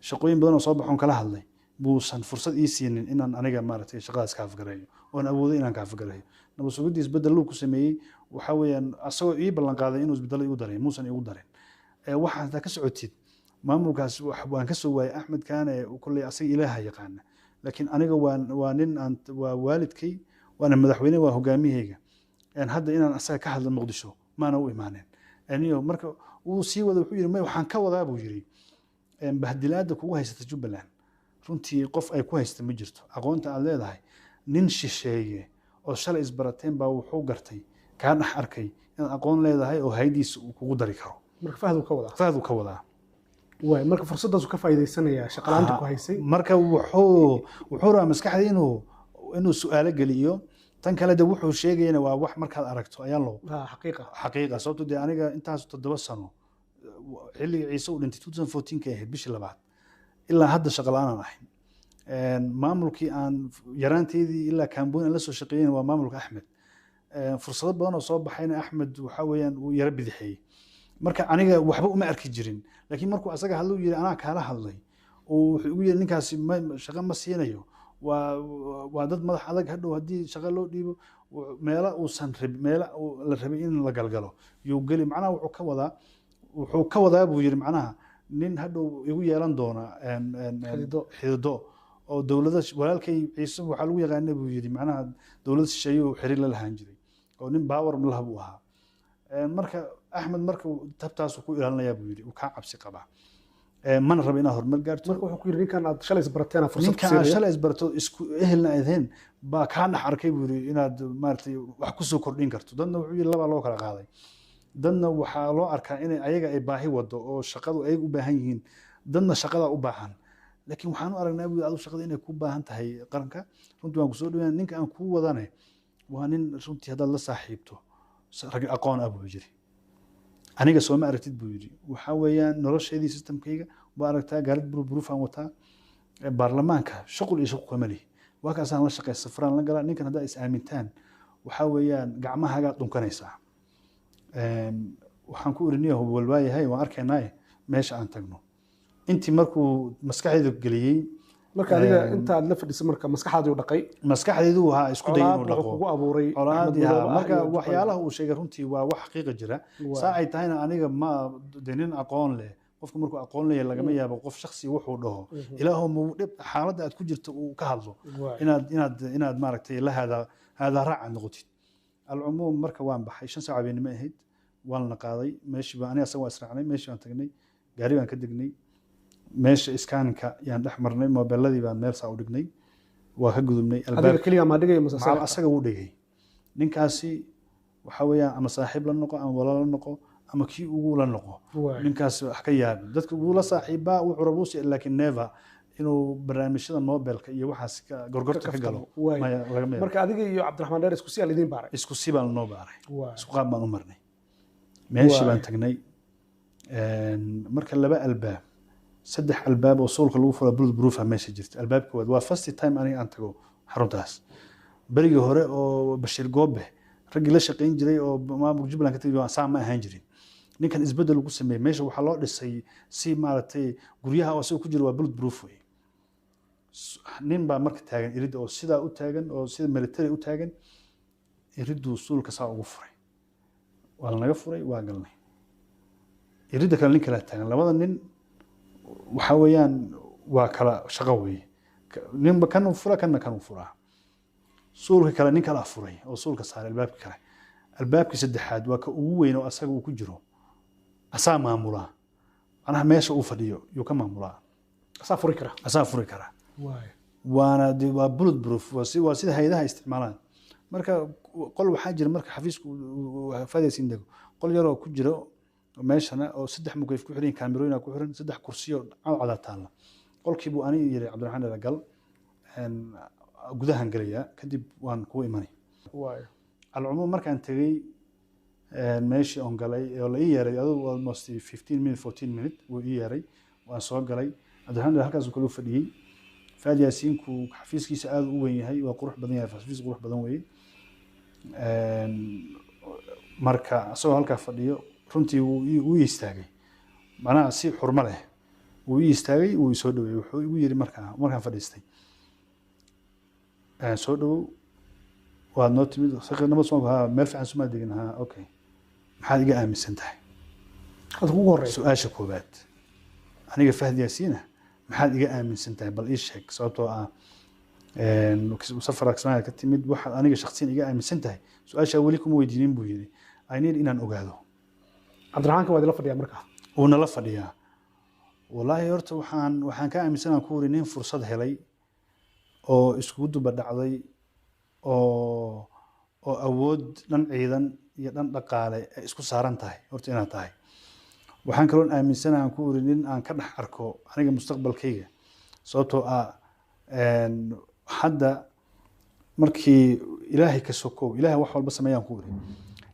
Speaker 1: shaqooyin badan oo soo baxoon kala hadlay buusan fursad ii siinin inaan aniga maaragtay shaqadaas ka afgareeyo oon awooday inaan ka afgareeyo. Nabad sugidii isbeddel luu ku sameeyey waxa weeyaan asagoo ii ballan qaaday inuu isbeddelo igu daray, muusan igu darin. Waxaa hataa ka socotid maamulkaas waan ka soo waayay Axmed kaane. Kolley asaga Ilaaha yaqaana, laakiin aniga waa nin aan waa waalidkay, waana madaxweyne, waa hogaamiyahayga. Hadda inaan asaga ka hadlo Muqdisho maana u imaanin aniyo. Marka wuu sii wada, wuxuu yidhi, may waxaan ka wadaa buu yidhi, bahdilaada kugu haysata Jubbaland runtii qof ay ku haysta ma jirto. Aqoonta aad leedahay, nin shisheeye oo shalay isbarateen baa wuxuu gartay, kaa dhex arkay inaad aqoon leedahay oo haydiisa uu kugu dari karo.
Speaker 2: Marka Fahdu ka wadaa?
Speaker 1: Fahdu ka wadaa.
Speaker 2: Waay, marka fursaddaasuu ka faa'iidaysanayaa shaqalaanta ku haysay.
Speaker 1: Marka wuxuu rabaa maskaxda inuu su'aalo geliyo. Tan kale de wuxuu sheegayana waa wax markaad aragto ayaan loo
Speaker 2: xaqiiqa.
Speaker 1: Xaqiiqa, sababto dee aniga intaas 7 sano, xilligii Ciise uu dhintay 2014 ka ahayd bishii labaad, ilaa hadda shaqo la'aan aan ahay. Maamulkii aan yaraanteydii ilaa Kaambooni aan la soo shaqeeyeyna waa maamulka Axmed. Fursado badan oo soo baxayna Axmed waxa weeyaan wuu yara bidixeeyey. Marka aniga waxba uma arki jirin, laakiin markuu asaga hadluu yiri anaa kaala hadlay oo wuxuu igu yiri ninkaasi shaqo ma siinayo. Waa dad madax adag. Hadhow haddii shaqo loo dhiibo, meelo uusan rabin, meelo la rabay in la galgalo yuu geli. Macnaha wuxuu ka wadaa buu yiri, macnaha nin hadhow igu yeelan doona
Speaker 2: xidido.
Speaker 1: Xidido oo dowlada walaalkay Ciise waxaa lagu yaqaana buu yiri, macnaha dowlad shisheeye uu xiriir la lahaan jiray oo nin power lah buu ahaa. Marka Axmed marka tabtaasuu ku ilaalinayaa buu yiri, uu kaa cabsi qabaa. Mana raba inaad horumar gaarto.
Speaker 2: Marka wuxuu ku yidhi ninkan aad shalay isbarateen fursad
Speaker 1: ninka aad shalay isbarato, isku ehelna ahayn baa kaa dhex arkay buu yiri inaad maaragtay wax kusoo kordhin karto. Dadna wuxuu yiri labaa loo kala qaaday. Dadna waxaa loo arkaa inay ayaga ay baahi wado oo shaqadu ayaga u baahan yihiin, dadna shaqada u baahan. Laakiin waxaan u aragnaa buu yiri adu shaqada inay ku baahan tahay qaranka. Runtii waan kusoo dhawaan, ninka aan kuu wadane waa nin runtii haddaad la saaxiibto rag aqoon ah buu yiri. Aniga sooma aragtid buu yiri, waxaa weeyaan nolosheedii systemkayga waa aragtaa, gaarid bulletproof aan wataa, baarlamaanka shuqul iyo shuqul kama lihi, waa kaasaan la shaqeey, safaraan la galaa. Ninkan haddaa is aamintaan, waxaa weeyaan gacmahaagaa dhunkanaysaa. Waxaan ku iri, niyahow walwaayahay, waan arkaynaaye meesha aan tagno. Intii markuu maskaxdayda geliyey.
Speaker 2: Marka adiga intaad la fadhisay, marka maskaxdaadii u dhaqay.
Speaker 1: Maskaxdaydu waxaa isku dayay
Speaker 2: colaad
Speaker 1: inuu
Speaker 2: wuxuu
Speaker 1: dhaqo
Speaker 2: kugu abuuray
Speaker 1: colaadii
Speaker 2: Axmed
Speaker 1: ha
Speaker 2: Madoobe ah
Speaker 1: marka
Speaker 2: iyo Jubbaland.
Speaker 1: Waxyaalaha uu sheegay runtii waa wax xaqiiqa jira. Saa ay tahayna aniga ma de nin aqoon leh. Qofka markuu aqoon leeyahay lagama yaabo qof shakhsi wuxuu dhaho ilaahow ma dhib xaaladda aad ku jirto uu ka hadlo inaad maaragtay la hada raac aad noqotid. Alcumuum, marka waan baxay, 5 saac habeenimo ahayd, waan la qaaday meeshii baan aniga asaga waa israacnay. Meeshii baan tagnay, gaari baan ka degnay, meesha iskaaninka yaan dhex marnay, moobeeladii baan meel saa u dhignay, waa ka gudubnay
Speaker 2: adiga
Speaker 1: albaab.
Speaker 2: Keliya maa dhigaya mase
Speaker 1: macal asaga wuu dhigay. Ninkaasi waxa weeyaan ama saaxiib la noqo ama walaal la noqo ama kii ugu la noqo, ninkaas wax ka yaabin dadka wuu la saaxiibaa, wuxuu rabuu si, laakiin never inuu barnaamijyada mobilka iyo waxaas gorgorta ka galo. Maya, lagama yaabo.
Speaker 2: Marka adiga iyo Cabdiraxmaan Dheer isku si aa lidiin baaray?
Speaker 1: Isku si baan noo baaray. Isku qaab baan u marnay. Meeshii baan tagnay. Marka laba albaab, saddex albaab oo suulka lagu furo bullet proof ah meesha jirta. Albaabka koowaad waa first time aniga aan tago xaruntaas. Berigii hore oo Bashiir Goobe raggii la shaqayn jiray oo maamulka Jubbaland ka tagay saa ma ahaan jirin. Ninkan isbeddel ugu sameeyey meesha, waxaa loo dhisay si maaragtay guryaha oo isaga ku jira waa bullet proof wey. Nin baa marka taagan iridda oo sidaa u taagan oo sida military u taagan, iridduu suulka saa ugu furay, waa lanaga furay, waa galnay. Iridda kale nin kala taagan. Labada nin waxaa weeyaan waa kala shaqo weeye. Ninba kan uu fura, kanna kan uu furaa. Suulka kale nin kala furay oo suulka saaray albaabka kale. Albaabkii saddexaad waa ka ugu weyn oo asaga uu ku jiro, asaa maamulaa, macnaha meesha uu fadhiyo yuu ka maamulaa.
Speaker 2: Asaa furi kara?
Speaker 1: Asaa furi kara. Waana waa bullet proof, waa sida hay'adaha isticmaalaan. Marka qol waxaa jira, marka xafiisku fadhiisin dego, qol yaroo ku jiro meeshana oo saddex mukayf ku xiran, kaamirooyin ku xiran, saddex kursiyo cadcada taalla. Qolkii buu aniga yiri Cabdiraxmaan dhala gal, gudahan gelayaa, kadib waan kuu imanay. Alcumuum, markaan tegey meeshii oon galay oo la ii yeeray, adigu almost 15 minute, 14 minute wuu ii yeeray, waan soo galay. Cabdiraxmaan dhala halkaasuu kale u fadhiyey. Faad Yaasiinku xafiiskiisa aad u weyn yahay, waa qurux badan yahay, xafiis qurux badan weeye. Marka isagoo halkaa fadhiyo runtii wuu ii istaagay, macnaha si xurmo leh wuu ii istaagay, wuu isoo dhaweeyey. Wuxuu igu yiri markaan fadhiistay, "Soo dhawow, waad noo timid nabad soo ha, meel fiican sumaa degin ha, okay, maxaad iga aaminsan tahay?"
Speaker 2: Hadda kugu horeysa.
Speaker 1: Su-aasha koowaad, aniga Fahd Yaasiina maxaad iga aaminsan tahay, bal ii sheeg, sababtoo ah safar Kismaayo ka timid, waxaad aniga shakhsiyan iga aaminsan tahay su-aashaa weli kuma weydiinin buu yidhi. I need inaan ogaado.
Speaker 2: Cabdiraxmaanka waa idila fadhiyaa markaa?
Speaker 1: Wuu nala fadhiyaa. Wallaahi horta waxaan ka aaminsanaa ku wuri nin fursad helay oo iskugu duba dhacday oo awood dhan ciidan iyo dhan dhaqaale ay isku saaran tahay horta inaad tahay. Waxaan kaloon aaminsanahay ku uri nin aan ka dhex arko aniga mustaqbalkayga, sababtoo ah hadda markii Ilaahay ka sokow, Ilaahay wax walba sameeyaan ku uri,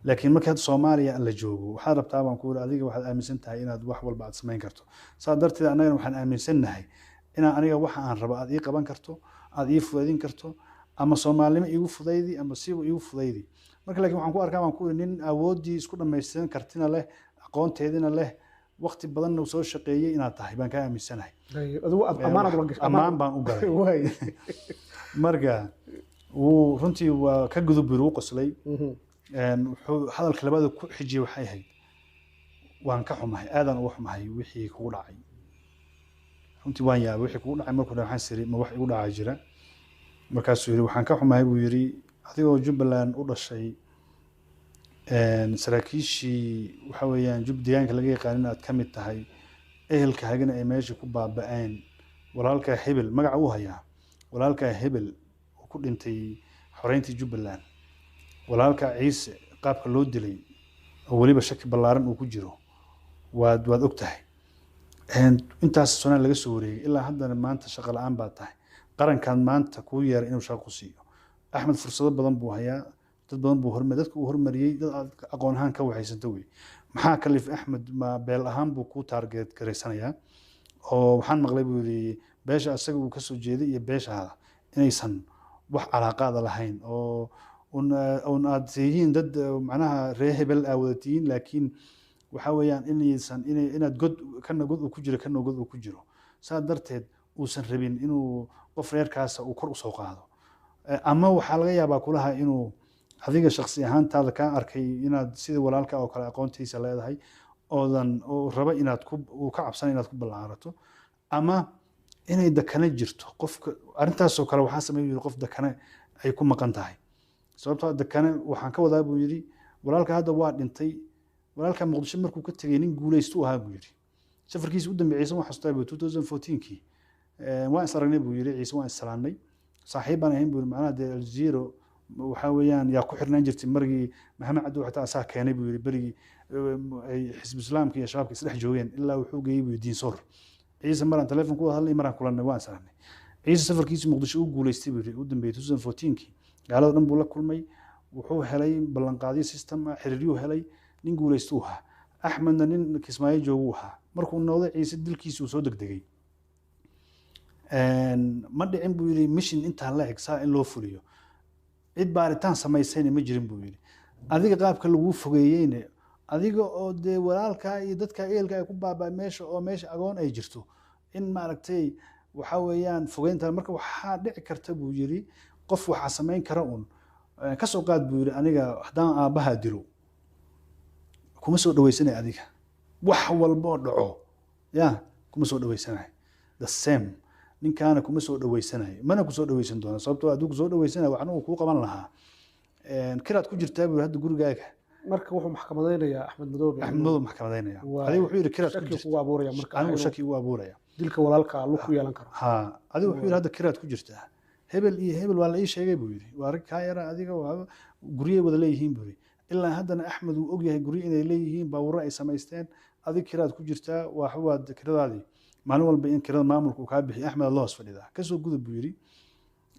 Speaker 1: laakiin markii hadda Soomaaliya la joogo waxaad rabtaa baan ku uri adiga waxaad aaminsan tahay inaad wax walba aad samayn karto. Saa darteed annagana waxaan aaminsannahay inaan aniga waxa aan rabo aad ii qaban karto, aad ii fudaydin karto, ama Soomaalinimo iigu fudaydi ama siba iigu fudaydi. Marka laakiin waxaan ku arkaa baan ku uri nin awooddii isku dhammaystiran, kartina leh, aqoonteedina leh, waqti badanna uu soo shaqeeyey inaad tahay baan kaa aaminsanahay.
Speaker 2: Adigu ammaan aad ula gashay?
Speaker 1: Ammaan baan u galay.
Speaker 2: Waay.
Speaker 1: Marka wuu runtii waa ka gudub buu u qoslay. Wuxuu hadalka labaad ku xijiyey waxay ahayd, waan ka xumahay, aadaan uga xumahay wixii kugu dhacay. Runtii waan yaabay wixii kugu dhacay markuu dhahay. Waxaan siri, ma wax igu dhacaa jira? Markaasuu yidhi, waxaan ka xumahay buu yidhi, adigoo Jubbaland u dhashay, saraakiishii waxa weeyaan jub deegaanka laga yaqaanin aad ka mid tahay, ehelkaagana ay meesha ku baaba'een, walaalkaa hebel, magaca uu hayaa, walaalkaa hebel uu ku dhintay xoreyntii Jubbaland, walaalkaa Ciise qaabka loo dilay oo weliba shaki ballaaran uu ku jiro waad og tahay. Intaas sanaa laga soo wareegay, ilaa haddana maanta shaqo la'aan baa tahay. Qarankan maanta kuu yeeray inuu shaqo ku siiyo. Axmed fursado badan buu hayaa, dad badan buu hormar, dadka uu hormariyey dad aad aqoon ahaan ka waxaysanta wey. Maxaa kalif Axmed? Ma beel ahaan buu kuu target garaysanayaa? Oo waxaan maqlay buu yidhi beesha asaga uu kasoo jeeday iyo beeshaada inaysan wax calaaqaada lahayn, oo un aad tihiin dad macnaha ree hebel aa wada tihiin, laakiin waxa weeyaan inaysan inay inaad god kana god uu ku jiro, kana god uu ku jiro, saa darteed uusan rabin inuu qof reerkaasa uu kor usoo qaado. Ama waxaa laga yaabaa kulaha inuu adiga shakhsi ahaantaada kaa arkay inaad sida walaalka oo kale aqoontiisa leedahay, oodan oo raba inaad ku uu ka cabsana inaad ku ballaarato, ama inay dakane jirto. Qofka arrintaasoo kale waxaa sameeya yidhi qof dakane ay ku maqan tahay. Sababtoo ah dakane waxaan ka wadaa buu yidhi, walaalka hadda waa dhintay. Walaalka Muqdisho markuu ka tegay nin guulaystu ahaa buu yidhi. Safarkiisa u dambeeyay Ciise waan xasuustaa buu 2014kii waan is aragnay buu yidhi. Ciise waan is salaannay, saaxiib baan ahayn buu yidhi. Macnaha dee Aljazeera waxaa weeyaan yaa ku xirnaan jirtay margii Maxamed Cabdi xataa asaa keenay buu yidhi, berigii ay xisbu islaamka iyo shabaabka isdhex joogeen, ilaa wuxuu geeyey buu yidhi Diinsoor. Ciise maraan telefoon ku wada hadlay, maraan kulannay, waan is aragnay. Ciise safarkiisa Muqdisho u guulaystay buu yidhi u dambeeyay 2014kii, gaalada dhan buu la kulmay, wuxuu helay ballanqaadyo system ah, xiriiryuu helay, nin guulaystuu ahaa. Axmedna nin Kismaayo jooguu ahaa. Markuu noqday Ciise dilkiisa uu soo degdegay. Ma dhicin buu yidhi mission intaa la eg saa in loo fuliyo, cid baaritaan samaysayna ma jirin buu yidhi. Adiga qaabka laguu fogeeyeyne, adiga oo dee walaalkaa iyo dadka ehelka ay ku baabaa meesha, oo meesha agoon ay jirto, in maaragtay waxa weeyaan fogeynta. Marka waxaa dhici karta buu yidhi qof waxaa samayn kara un ka soo qaad buu yidhi, aniga haddaan aabbahaa dilo kuma soo dhawaysanay, adiga wax walboo dhaco ya kuma soo dhawaysanayo, the same ninkaana kuma soo dhawaysanayo, mana kusoo dhawaysan doono. Sababtoo hadduu kusoo dhawaysanayo waxna uu kuu qaban lahaa. Kiraad ku jirtaa buu hadda gurigaaga.
Speaker 2: Marka wuxuu maxkamadaynayaa Axmed Madoobe.
Speaker 1: Axmed Madoobe maxkamadaynaya. Adiga wuxuu yidhi kiraad ku
Speaker 2: shaki
Speaker 1: jirta
Speaker 2: kugu abuuraya marka
Speaker 1: anigu
Speaker 2: inuu
Speaker 1: shaki ugu abuuraya
Speaker 2: dilka walaalka lug ku yeelan karo.
Speaker 1: Ha, adiga wuxuu yidhi hadda kiraad ku jirtaa, hebel iyo hebel waa la ii sheegay buu yidhi, waa rag kaa yara, adiga waa guryay wada leeyihiin buu yidhi. Ilaa haddana Axmed uu ogyahay guryo inay leeyihiin, baabuuro ay samaysteen. Adig kiraad ku jirtaa, waad kiradaadii maalin walba in kirada maamulka uu kaa bixiyo, Axmed aad la hoos fadhidaa. Kasoo gudub buu yidhi.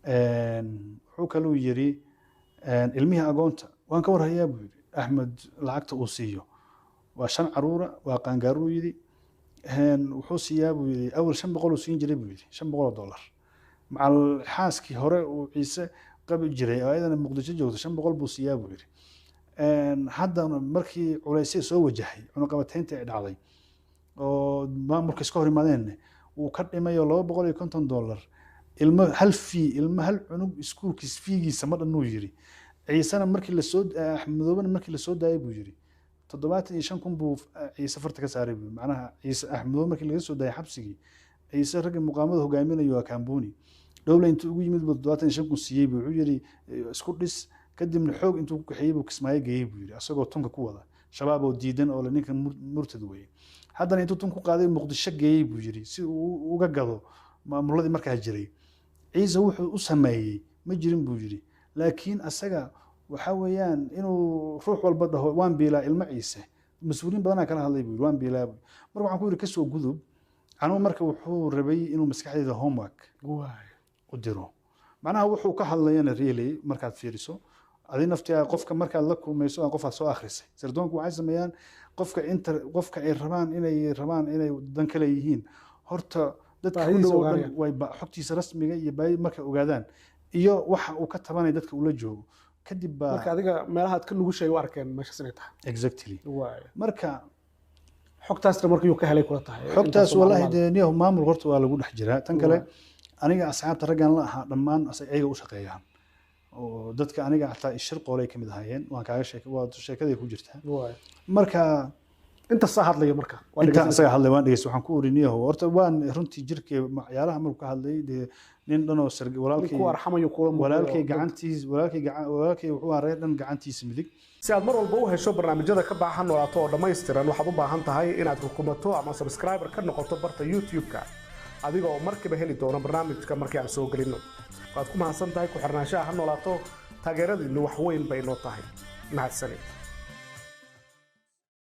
Speaker 1: Wuxuu kaluu yidhi ilmihii agoonta waan ka warhayaa buu yidhi, Axmed lacagta uu siiyo waa 5 caruura, waa qaangaaruu yidhi. Wuxuu siiyaa buu yidhi, awal 500 uu siin jiray buu yidhi, $500. Macal xaaskii hore uu Ciise qabi jiray oo ayadana Muqdisho joogto 500 buu siiyaa buu yidhi. Haddana markii culaysya soo wajahay, cunaqabataynta ay dhacday oo maamulka iska hor imaadeen, wuu ka dhimay oo $250 ilmo hal fee, ilmo hal cunug iskuulkiis feegiisa ma dhan uu yidhi. Ciisena markii lasoo, Axmed Madoobena markii lasoo daayay buu yidhi 75,000 buu Ciise farta ka saaray buu. Macnaha Ciise Axmed Madoobe markii laga soo daayay xabsigii, Ciise raggii muqaamada hogaaminayo waa Kambuni dhowle intuu ugu yimid buu 75,000 siiyey buu. Wuxuu yidhi isku dhis. Kadibna xoog intuu ku kaxeeyey buu Kismaayo geeyey buu yidhi, asagoo tunka ku wada shabaab oo diidan oo le ninkan murtad weeye. Haddana intuu tun ku qaaday Muqdisho geeyey buu yidhi si uu uga gado maamuladii markaa jiray. Ciise wuxuu u sameeyey ma jirin buu yidhi, laakiin asaga waxa weeyaan inuu ruux walba dhaho waan biilaa ilmo Ciise, mas-uuliyiin badanaa kala hadlay buu yidhi, waan biilaa buu. Marka waxaan ku yidhi kasoo gudub. Anugu marka wuxuu rabay inuu maskaxdayda homework u diro. Macnaha wuxuu ka hadlayana really markaad fiiriso adi naftiga qofka markaad la kulmayso aan qofaad soo akhrisay. Sirdoonku waxay sameeyaan qofka inta qofka ay rabaan inay dan kale yihiin, horta dadka ku
Speaker 2: Baahidiisa
Speaker 1: dhow oo dhan
Speaker 2: ogaanayaan.
Speaker 1: way xogtiisa rasmiga iyo baahi markay ogaadaan iyo waxa uu ka tabanaya dadka ula joogo kadib baa.
Speaker 2: Marka adiga meelaha aad ka nugushay u arkeen meeshaas inay tahay.
Speaker 1: Exactly. Marka
Speaker 2: Xogtaasna marka yuu ka helay kula tahay?
Speaker 1: Xogtaas
Speaker 2: Intaasoo
Speaker 1: wallahi
Speaker 2: macluumaad.
Speaker 1: Dee niyahu maamul horta waa lagu dhex jiraa. Tan kale Aniga asxaabta raggan la ahaa dhammaan ayaga u shaqeeyaan, oo dadka aniga xataa ishir qoolay ka mid ahaayeen. Waan kaaga sheek, waa sheekaday ku jirtaa. Marka
Speaker 2: inta saa hadlaya marka waa
Speaker 1: inta
Speaker 2: dhegeysanaysaa.
Speaker 1: Isaga hadlay waan dhegeystay. Waxaan ku uriniyaho horta waan runtii jirkay waxyaalaha markuu ka hadlay, dee nin dhanoo sarg
Speaker 2: nin
Speaker 1: walaalkay
Speaker 2: ku arxamayo kula muuqdo.
Speaker 1: Walaalkay gacantiis, walaalkay gacan, walaalkay wuxuu ahaa reer dhan gacantiisa midig.
Speaker 2: Si aad mar walba u hesho barnaamijyada ka baxa Noolaato oo dhammaystiran, waxaad u baahan tahay inaad rukumato ama subscriber ka noqoto barta YouTube-ka, adiga oo markiiba heli doona barnaamijka markii aan soo gelinno. Waad ku mahadsan tahay ku xirnaanshaha Ha Noolaato. Taageeradiinnu wax weyn bay noo tahay. Mahadsanid.